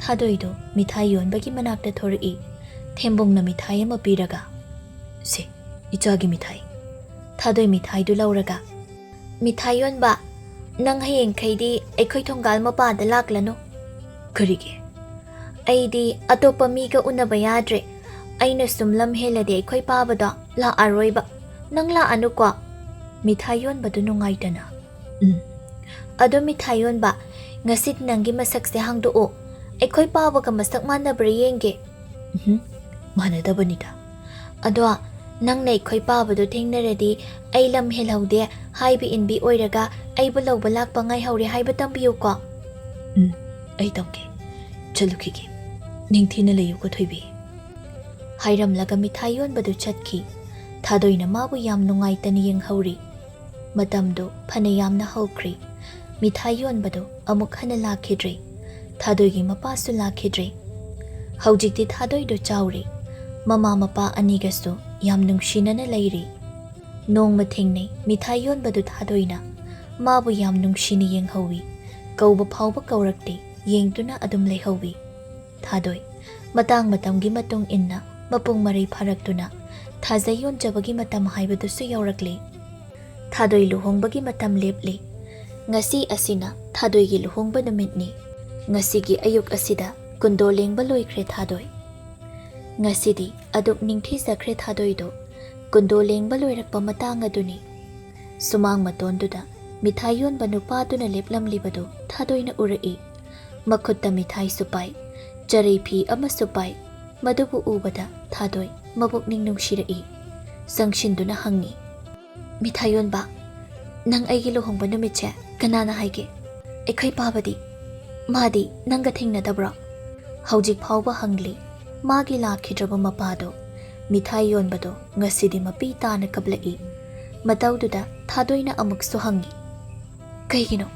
ꯊꯥꯗꯣꯏꯗꯨ ꯃꯤꯊꯥꯏ ꯌꯣꯟꯕꯒꯤ ꯃꯅꯥꯛꯇ ꯊꯣꯔꯛꯏ꯫ ꯊꯦꯝꯕꯨꯡꯅ ꯃꯤꯊꯥꯏ ꯑꯃ ꯄꯤꯔꯒ, "ꯁꯦ, ꯏꯆꯥꯒꯤ ꯃꯤꯊꯥꯏ"꯫ ꯊꯥꯗꯣꯏ ꯃꯤꯊꯥꯏꯗꯨ ꯂꯧꯔꯒ, "ꯃꯤꯊꯥꯏ ꯌꯣꯟꯕ, ꯅꯪ ꯍꯌꯦꯡꯈꯩꯗꯤ ꯑꯩꯈꯣꯏ ꯊꯣꯡꯒꯥꯜ ꯃꯄꯥꯗ ꯂꯥꯛꯂꯅꯨ"꯫ "ꯀꯔꯤꯒꯤ?" "ꯑꯩꯗꯤ ꯑꯇꯣꯞꯄ ꯃꯤꯒ ꯎꯅꯕ ꯌꯥꯗ꯭ꯔꯦ꯫ ꯑꯩꯅ ꯁꯨꯝ ꯂꯝ ꯍꯦꯜꯂꯗꯤ ꯑꯩꯈꯣꯏ ꯄꯥꯕꯗꯣ ꯂꯥꯛꯑꯔꯣꯏꯕ꯫ ꯅꯪ ꯂꯥꯛꯑꯅꯨꯀꯣ"꯫ ꯃꯤꯊꯥꯏ ꯌꯣꯟꯕꯗꯨ ꯅꯨꯡꯉꯥꯏꯇꯅ, "ꯎꯝ"꯫ "ꯑꯗꯣ ꯃꯤꯊꯥꯏ ꯌꯣꯟꯕ, ꯉꯁꯤꯗꯤ ꯅꯪꯒꯤ ꯃꯁꯛꯁꯦ ꯍꯥꯡꯗꯣꯛꯑꯣ꯫ ꯑꯩꯈꯣꯏ ꯄꯥꯕꯒ ꯃꯁꯛ ꯃꯥꯟꯅꯕ꯭ꯔꯥ ꯌꯦꯡꯒꯦ"꯫ "ꯎꯝꯍꯨꯝ, ꯃꯥꯟꯅꯗꯕꯅꯤꯗ"꯫ "ꯑꯗꯣ ꯅꯪꯅ ꯑꯩꯈꯣꯏ ꯄꯥꯕꯗꯣ ꯊꯦꯡꯅꯔꯗꯤ ꯑꯩ ꯂꯝ ꯍꯦꯜꯍꯧꯗꯦ, ꯍꯥꯏꯕ ꯏꯟꯕꯤ ꯑꯣꯏꯔꯒ ꯑꯩꯕꯨ ꯂꯧꯕ ꯂꯥꯛꯄ ꯉꯥꯏꯍꯧꯔꯦ ꯍꯥꯏꯕ ꯇꯝꯕꯤꯌꯨꯀꯣ"꯫ "ꯎꯝ, ꯑꯩ ꯇꯝꯒꯦ꯫ ꯆꯠꯂꯨꯈꯤꯒꯦ꯫ ꯅꯤꯡꯊꯤꯅ ꯂꯩꯌꯨꯀꯣ ꯊꯣꯏꯕꯤ"꯫ ꯍꯥꯏꯔꯝꯂꯒ ꯃꯤꯊꯥꯏ ꯌꯣꯟꯕꯗꯨ ꯆꯠꯈꯤ꯫ ꯊꯥꯗꯣꯏꯅ ꯃꯥꯕꯨ ꯌꯥꯝ ꯅꯨꯡꯉꯥꯏꯇꯅ ꯌꯦꯡꯍꯧꯔꯤ꯫ ꯃꯇꯝꯗꯨ ꯐꯅ ꯌꯥꯝꯅ ꯍꯧꯈ꯭ꯔꯦ꯫ ꯃꯤꯊꯥꯏ ꯌꯣꯟꯕꯗꯨ ꯑꯃꯨꯛ ꯍꯟꯅ ꯂꯥꯛꯈꯤꯗ꯭ꯔꯦ꯫ ꯊꯥꯗꯣꯏꯒꯤ ꯃꯄꯥꯁꯨ ꯂꯥꯛꯈꯤꯗ꯭ꯔꯦ꯫ ꯍꯧꯖꯤꯛꯇꯤ ꯊꯥꯗꯣꯏꯗꯨ ꯆꯥꯎꯔꯦ꯫ ꯃꯃꯥ ꯃꯄꯥ ꯑꯅꯤꯒꯁꯨ ꯌꯥꯝ ꯅꯨꯡꯁꯤꯅꯅ ꯂꯩꯔꯤ꯫ ꯅꯣꯡꯃ ꯊꯦꯡꯅꯩ ꯃꯤꯊꯥꯏ ꯌꯣꯟꯕꯗꯨ ꯊꯥꯗꯣꯏꯅ꯫ ꯃꯥꯕꯨ ꯌꯥꯝ ꯅꯨꯡꯁꯤꯅ ꯌꯦꯡꯍꯧꯋꯤ꯫ ꯀꯧꯕ ꯐꯥꯎꯕ ꯀꯧꯔꯛꯇꯦ, ꯌꯦꯡꯗꯨꯅ ꯑꯗꯨꯝ ꯂꯩꯍꯧꯋꯤ꯫ ꯊꯥꯗꯣꯏ, ꯃꯇꯥꯡ ꯃꯇꯝꯒꯤ ꯃꯇꯨꯡ ꯏꯟꯅ ꯃꯄꯨꯡ ꯃꯔꯩ ꯐꯥꯔꯛꯇꯨꯅ ꯊꯥꯖ ꯌꯣꯟꯖꯕꯒꯤ ꯃꯇꯝ ꯍꯥꯏꯕꯗꯨꯁꯨ ꯌꯧꯔꯛꯂꯦ꯫ ꯊꯥꯗꯣꯏ ꯂꯨꯍꯣꯡꯕꯒꯤ ꯃꯇꯝ ꯂꯦꯞꯂꯤ꯫ ꯉꯁꯤ ꯑꯁꯤꯅ ꯊꯥꯗꯣꯏꯒꯤ ꯂꯨꯍꯣꯡꯕ ꯅꯨꯃꯤꯠꯅꯤ꯫ ꯉꯁꯤꯒꯤ ꯑꯌꯨꯛ ꯑꯁꯤꯗ ꯀꯨꯟꯗꯣ ꯂꯦꯡꯕ ꯂꯣꯏꯈ꯭ꯔꯦ ꯊꯥꯗꯣꯏ꯫ ꯉꯁꯤꯗꯤ ꯑꯗꯨꯛ ꯅꯤꯡꯊꯤꯖꯈ꯭ꯔꯦ ꯊꯥꯗꯣꯏꯗꯣ꯫ ꯀꯨꯟꯗꯣ ꯂꯦꯡꯕ ꯂꯣꯏꯔꯛꯄ ꯃꯇꯥꯡ ꯑꯗꯨꯅꯤ꯫ ꯁꯨꯃꯥꯡ ꯃꯇꯣꯟꯗꯨꯗ ꯃꯤꯊꯥꯏ ꯌꯣꯟꯕ ꯅꯨꯄꯥꯗꯨꯅ ꯂꯦꯞꯂꯝꯂꯤꯕꯗꯨ ꯊꯥꯗꯣꯏꯅ ꯎꯔꯛꯏ꯫ ꯃꯈꯨꯠꯇ ꯃꯤꯊꯥꯏꯁꯨ ꯄꯥꯏ, ꯆꯔꯩ ꯐꯤ ꯑꯃꯁꯨ ꯄꯥꯏ꯫ ꯃꯗꯨꯕꯨ ꯎꯕꯗ ꯊꯥꯗꯣꯏ ꯃꯕꯨꯛꯅꯤꯡ ꯅꯨꯡꯁꯤꯔꯛꯏ꯫ ꯆꯪꯁꯤꯟꯗꯨꯅ ꯍꯪꯉꯤ, "ꯃꯤꯊꯥꯏ ꯌꯣꯟꯕ, ꯅꯪ ꯑꯩꯒꯤ ꯂꯨꯍꯣꯡꯕ ꯅꯨꯃꯤꯠꯁꯦ ꯀꯅꯥꯅ ꯍꯥꯏꯒꯦ? ꯑꯩꯈꯣꯏ ꯄꯥꯕꯗꯤ, ꯃꯥꯗꯤ ꯅꯪꯒ ꯊꯦꯡꯅꯗꯕ꯭ꯔꯣ?" ꯍꯧꯖꯤꯛ ꯐꯥꯎꯕ ꯍꯪꯂꯤ꯫ ꯃꯥꯒꯤ ꯂꯥꯛꯈꯤꯗ꯭ꯔꯕ ꯃꯄꯥꯗꯣ, ꯃꯤꯊꯥꯏ ꯌꯣꯟꯕꯗꯣ ꯉꯁꯤꯗꯤ ꯃꯄꯤ ꯇꯥꯅ ꯀꯞꯂꯛꯏ꯫ ꯃꯇꯧꯗꯨꯗ ꯊꯥꯗꯣꯏꯅ ꯑꯃꯨꯛꯁꯨ ꯍꯪꯉꯤ, "ꯀꯩꯒꯤꯅꯣ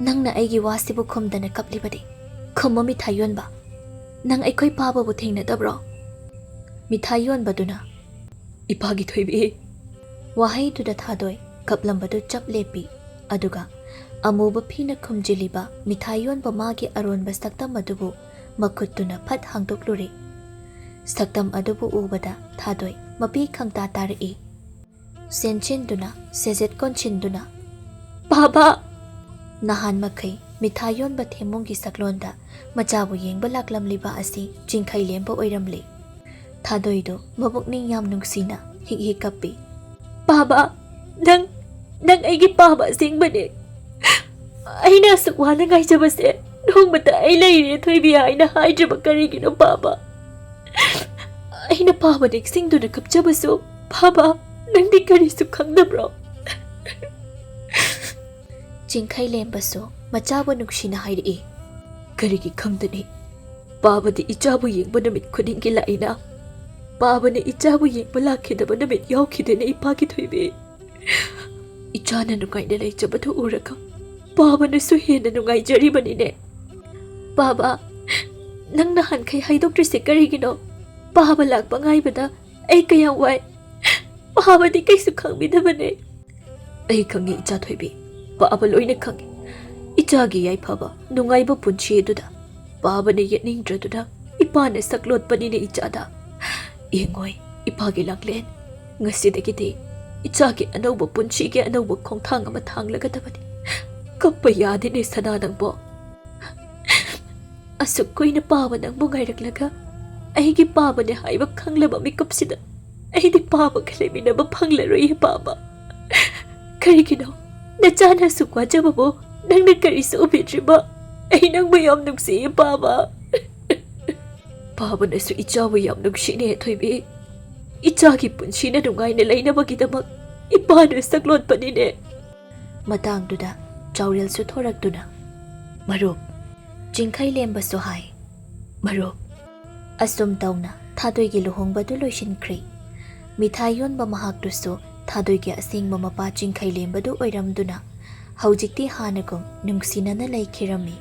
ꯅꯪꯅ ꯑꯩꯒꯤ ꯋꯥꯁꯤꯕꯨ ꯈꯨꯝꯗꯅ ꯀꯞꯂꯤꯕꯗꯤ? ꯈꯨꯝꯃꯣ ꯃꯤꯊꯥꯏ ꯌꯣꯟꯕ, ꯅꯪ ꯑꯩꯈꯣꯏ ꯄꯥꯕꯕꯨ ꯊꯦꯡꯅꯗꯕ꯭ꯔꯣ?" ꯃꯤꯊꯥꯏ ꯌꯣꯟꯕꯗꯨꯅ, "ꯏꯄꯥꯒꯤ ꯊꯣꯏꯕꯤ," ꯋꯥꯍꯩꯗꯨꯗ ꯊꯥꯗꯣꯏ ꯀꯞꯂꯝꯕꯗꯨ ꯆꯞ ꯂꯦꯞꯄꯤ꯫ ꯑꯗꯨꯒ ꯑꯃꯨꯕ ꯐꯤꯅ ꯈꯨꯝꯖꯤꯜꯂꯤꯕ ꯃꯤꯊꯥꯏ ꯌꯣꯟꯕ ꯃꯥꯒꯤ ꯑꯔꯣꯟꯕ ꯁꯛꯇꯝ ꯑꯗꯨꯕꯨ ꯃꯈꯨꯠꯇꯨꯅ ꯐꯠ ꯍꯥꯡꯗꯣꯛꯂꯨꯔꯦ꯫ ꯁꯛꯇꯝ ꯑꯗꯨꯕꯨ ꯎꯕꯗ ꯊꯥꯗꯣꯏ ꯃꯄꯤ ꯈꯪꯇꯥ ꯇꯥꯔꯛꯏ꯫ ꯆꯦꯟꯁꯤꯟꯗꯨꯅ, ꯁꯦꯖꯦꯠ ꯀꯣꯟꯁꯤꯟꯗꯨꯅ, "ꯄꯥꯕ!" ꯅꯍꯥꯟ ꯃꯈꯩ ꯃꯤꯊꯥꯏ ꯌꯣꯟꯕ ꯊꯦꯝꯃꯨꯡꯒꯤ ꯁꯛꯂꯣꯟꯗ ꯃꯆꯥꯕꯨ ꯌꯦꯡꯕ ꯂꯥꯛꯂꯝꯂꯤꯕ ꯑꯁꯤ ꯆꯤꯡꯈꯩ ꯂꯦꯝꯕ ꯑꯣꯏꯔꯝꯂꯦ꯫ ꯊꯥꯗꯣꯏꯗꯨ ꯃꯕꯨꯛꯅꯤꯡ ꯌꯥꯝ ꯅꯨꯡꯁꯤꯅ ꯍꯤꯛ ꯍꯤꯛ ꯀꯞꯄꯤ꯫ "ꯄꯥꯕ, ꯅꯪ, ꯅꯪ ꯑꯩꯒꯤ ꯄꯥꯕ ꯑꯁꯦꯡꯕꯅꯦ꯫ ꯑꯩꯅ ꯑꯁꯨꯛ ꯋꯥꯅ ꯉꯥꯏꯖꯕꯁꯦ ꯅꯣꯡꯃꯇ ꯑꯩ ꯂꯩꯔꯦ ꯊꯣꯏꯕꯤ ꯍꯥꯏꯅ ꯍꯥꯏꯗ꯭ꯔꯤꯕ ꯀꯔꯤꯒꯤꯅꯣ ꯄꯥꯕ? ꯑꯩꯅ ꯄꯥꯕ ꯅꯤꯡꯁꯤꯡꯗꯨꯅ ꯀꯞꯆꯕꯁꯨ ꯄꯥꯕ, ꯅꯪꯗꯤ ꯀꯔꯤꯁꯨ ꯈꯪꯗꯕ꯭ꯔꯣ?" ꯆꯤꯡꯈꯩ ꯂꯦꯝꯕꯁꯨ ꯃꯆꯥꯕꯨ ꯅꯨꯡꯁꯤꯅ ꯍꯥꯏꯔꯛꯏ꯫ "ꯀꯔꯤꯒꯤ ꯈꯪꯗꯅꯤ? ꯄꯥꯕꯗꯤ ꯏꯆꯥꯕꯨ ꯌꯦꯡꯕ ꯅꯨꯃꯤꯠ ꯈꯨꯗꯤꯡꯒꯤ ꯂꯥꯛꯏꯅ꯫ ꯄꯥꯕꯅ ꯏꯆꯥꯕꯨ ꯌꯦꯡꯕ ꯂꯥꯛꯈꯤꯗꯕ ꯅꯨꯃꯤꯠ ꯌꯥꯎꯈꯤꯗꯦꯅꯦ ꯏꯄꯥꯒꯤ ꯊꯣꯏꯕꯤ꯫ ꯏꯆꯥꯅ ꯅꯨꯡꯉꯥꯏꯅ ꯂꯩꯖꯕꯗꯨ ꯎꯔꯒ ꯄꯥꯕꯅꯁꯨ ꯍꯦꯟꯅ ꯅꯨꯡꯉꯥꯏꯖꯔꯤꯕꯅꯤꯅꯦ꯫ ꯄꯥꯕ, ꯅꯪ ꯅꯍꯥꯟꯈꯩ ꯍꯥꯏꯗꯣꯛꯇ꯭ꯔꯤꯁꯦ ꯀꯔꯤꯒꯤꯅꯣ? ꯄꯥꯕ ꯂꯥꯛꯄ ꯉꯥꯏꯕꯗ ꯑꯩ ꯀꯌꯥꯝ ꯋꯥꯏ꯫ ꯄꯥꯕꯗꯤ ꯀꯩꯁꯨ ꯈꯪꯕꯤꯗꯕꯅꯦ꯫" "ꯑꯩ ꯈꯪꯉꯤ ꯏꯆꯥ ꯊꯣꯏꯕꯤ, ꯄꯥꯕ ꯂꯣꯏꯅ ꯈꯪꯉꯤ꯫ ꯏꯆꯥꯒꯤ ꯌꯥꯏꯐꯕ, ꯅꯨꯡꯉꯥꯏꯕ ꯄꯨꯟꯁꯤ ꯑꯗꯨꯗ ꯄꯥꯕꯅ ꯌꯦꯠꯅꯤꯡꯗ꯭ꯔꯗꯨꯅ ꯏꯄꯥꯅ ꯁꯛꯂꯣꯠꯄꯅꯤꯅꯦ ꯏꯆꯥꯗ꯫ ꯌꯦꯡꯉꯣꯏ ꯏꯄꯥꯒꯤ ꯂꯥꯡꯂꯦꯟ, ꯉꯁꯤꯗꯒꯤꯗꯤ ꯏꯆꯥꯒꯤ ꯑꯅꯧꯕ ꯄꯨꯟꯁꯤꯒꯤ ꯑꯅꯧꯕ ꯈꯣꯡꯊꯥꯡ ꯑꯃ ꯊꯥꯡꯂꯒꯗꯕꯅꯤ꯫ ꯀꯞꯄ ꯌꯥꯗꯦꯅꯦ ꯁꯅꯥ ꯅꯪꯕꯣ꯫ ꯑꯁꯨꯛ ꯀꯨꯏꯅ ꯄꯥꯕ ꯅꯪꯕꯨ ꯉꯥꯏꯔꯛꯂꯒ ꯑꯩꯒꯤ ꯄꯥꯕꯅꯦ ꯍꯥꯏꯕ ꯈꯪꯂꯕ ꯃꯤꯀꯨꯞꯁꯤꯗ ꯑꯩꯗꯤ ꯄꯥꯕꯒ ꯂꯩꯃꯤꯟꯅꯕ ꯐꯪꯂꯔꯣꯏꯌꯦ ꯄꯥꯕ꯫ ꯀꯔꯤꯒꯤꯅꯣ? ꯅꯆꯥꯅ ꯑꯁꯨꯛ ꯋꯥꯖꯕꯕꯨ ꯅꯪꯅ ꯀꯔꯤꯁꯨ ꯎꯕꯤꯗ꯭ꯔꯤꯕ? ꯑꯩ ꯅꯪꯕꯨ ꯌꯥꯝ ꯅꯨꯡꯁꯤꯌꯦ ꯄꯥꯕ꯫ ꯄꯥꯕꯅꯁꯨ ꯏꯆꯥꯕꯨ ꯌꯥꯝ ꯅꯨꯡꯁꯤꯅꯦ ꯊꯣꯏꯕꯤ꯫ ꯏꯆꯥꯒꯤ ꯄꯨꯟꯁꯤꯅ ꯅꯨꯡꯉꯥꯏꯅ ꯂꯩꯅꯕꯒꯤꯗꯃꯛ ꯏꯄꯥꯅ ꯁꯛꯂꯣꯠꯄꯅꯤꯅꯦ꯫ ꯃꯇꯥꯡꯗꯨꯗ ꯆꯥꯎꯔꯦꯜꯁꯨ ꯊꯣꯔꯛꯇꯨꯅ, "ꯃꯔꯨꯞ," ꯆꯤꯡꯈꯩ ꯂꯦꯝꯕꯁꯨ ꯍꯥꯏ, "ꯃꯔꯨꯞ, ꯑꯁꯨꯝ ꯇꯧꯅ ꯊꯥꯗꯣꯏꯒꯤ ꯂꯨꯍꯣꯡꯕꯗꯨ ꯂꯣꯏꯁꯤꯟꯈ꯭ꯔꯦ꯫ ꯃꯤꯊꯥꯏ ꯌꯣꯟꯕ ꯃꯍꯥꯛꯇꯨꯁꯨ ꯊꯥꯗꯣꯏꯒꯤ ꯑꯁꯦꯡꯕ ꯃꯄꯥ ꯆꯤꯡꯈꯩ ꯂꯦꯝꯕꯗꯨ ꯑꯣꯏꯔꯝꯗꯨꯅ ꯍꯧꯖꯤꯛꯇꯤ ꯍꯥꯟꯅꯒꯨꯝ ꯅꯨꯡꯁꯤꯅꯅ ꯂꯩꯈꯤꯔꯝꯃꯤ꯫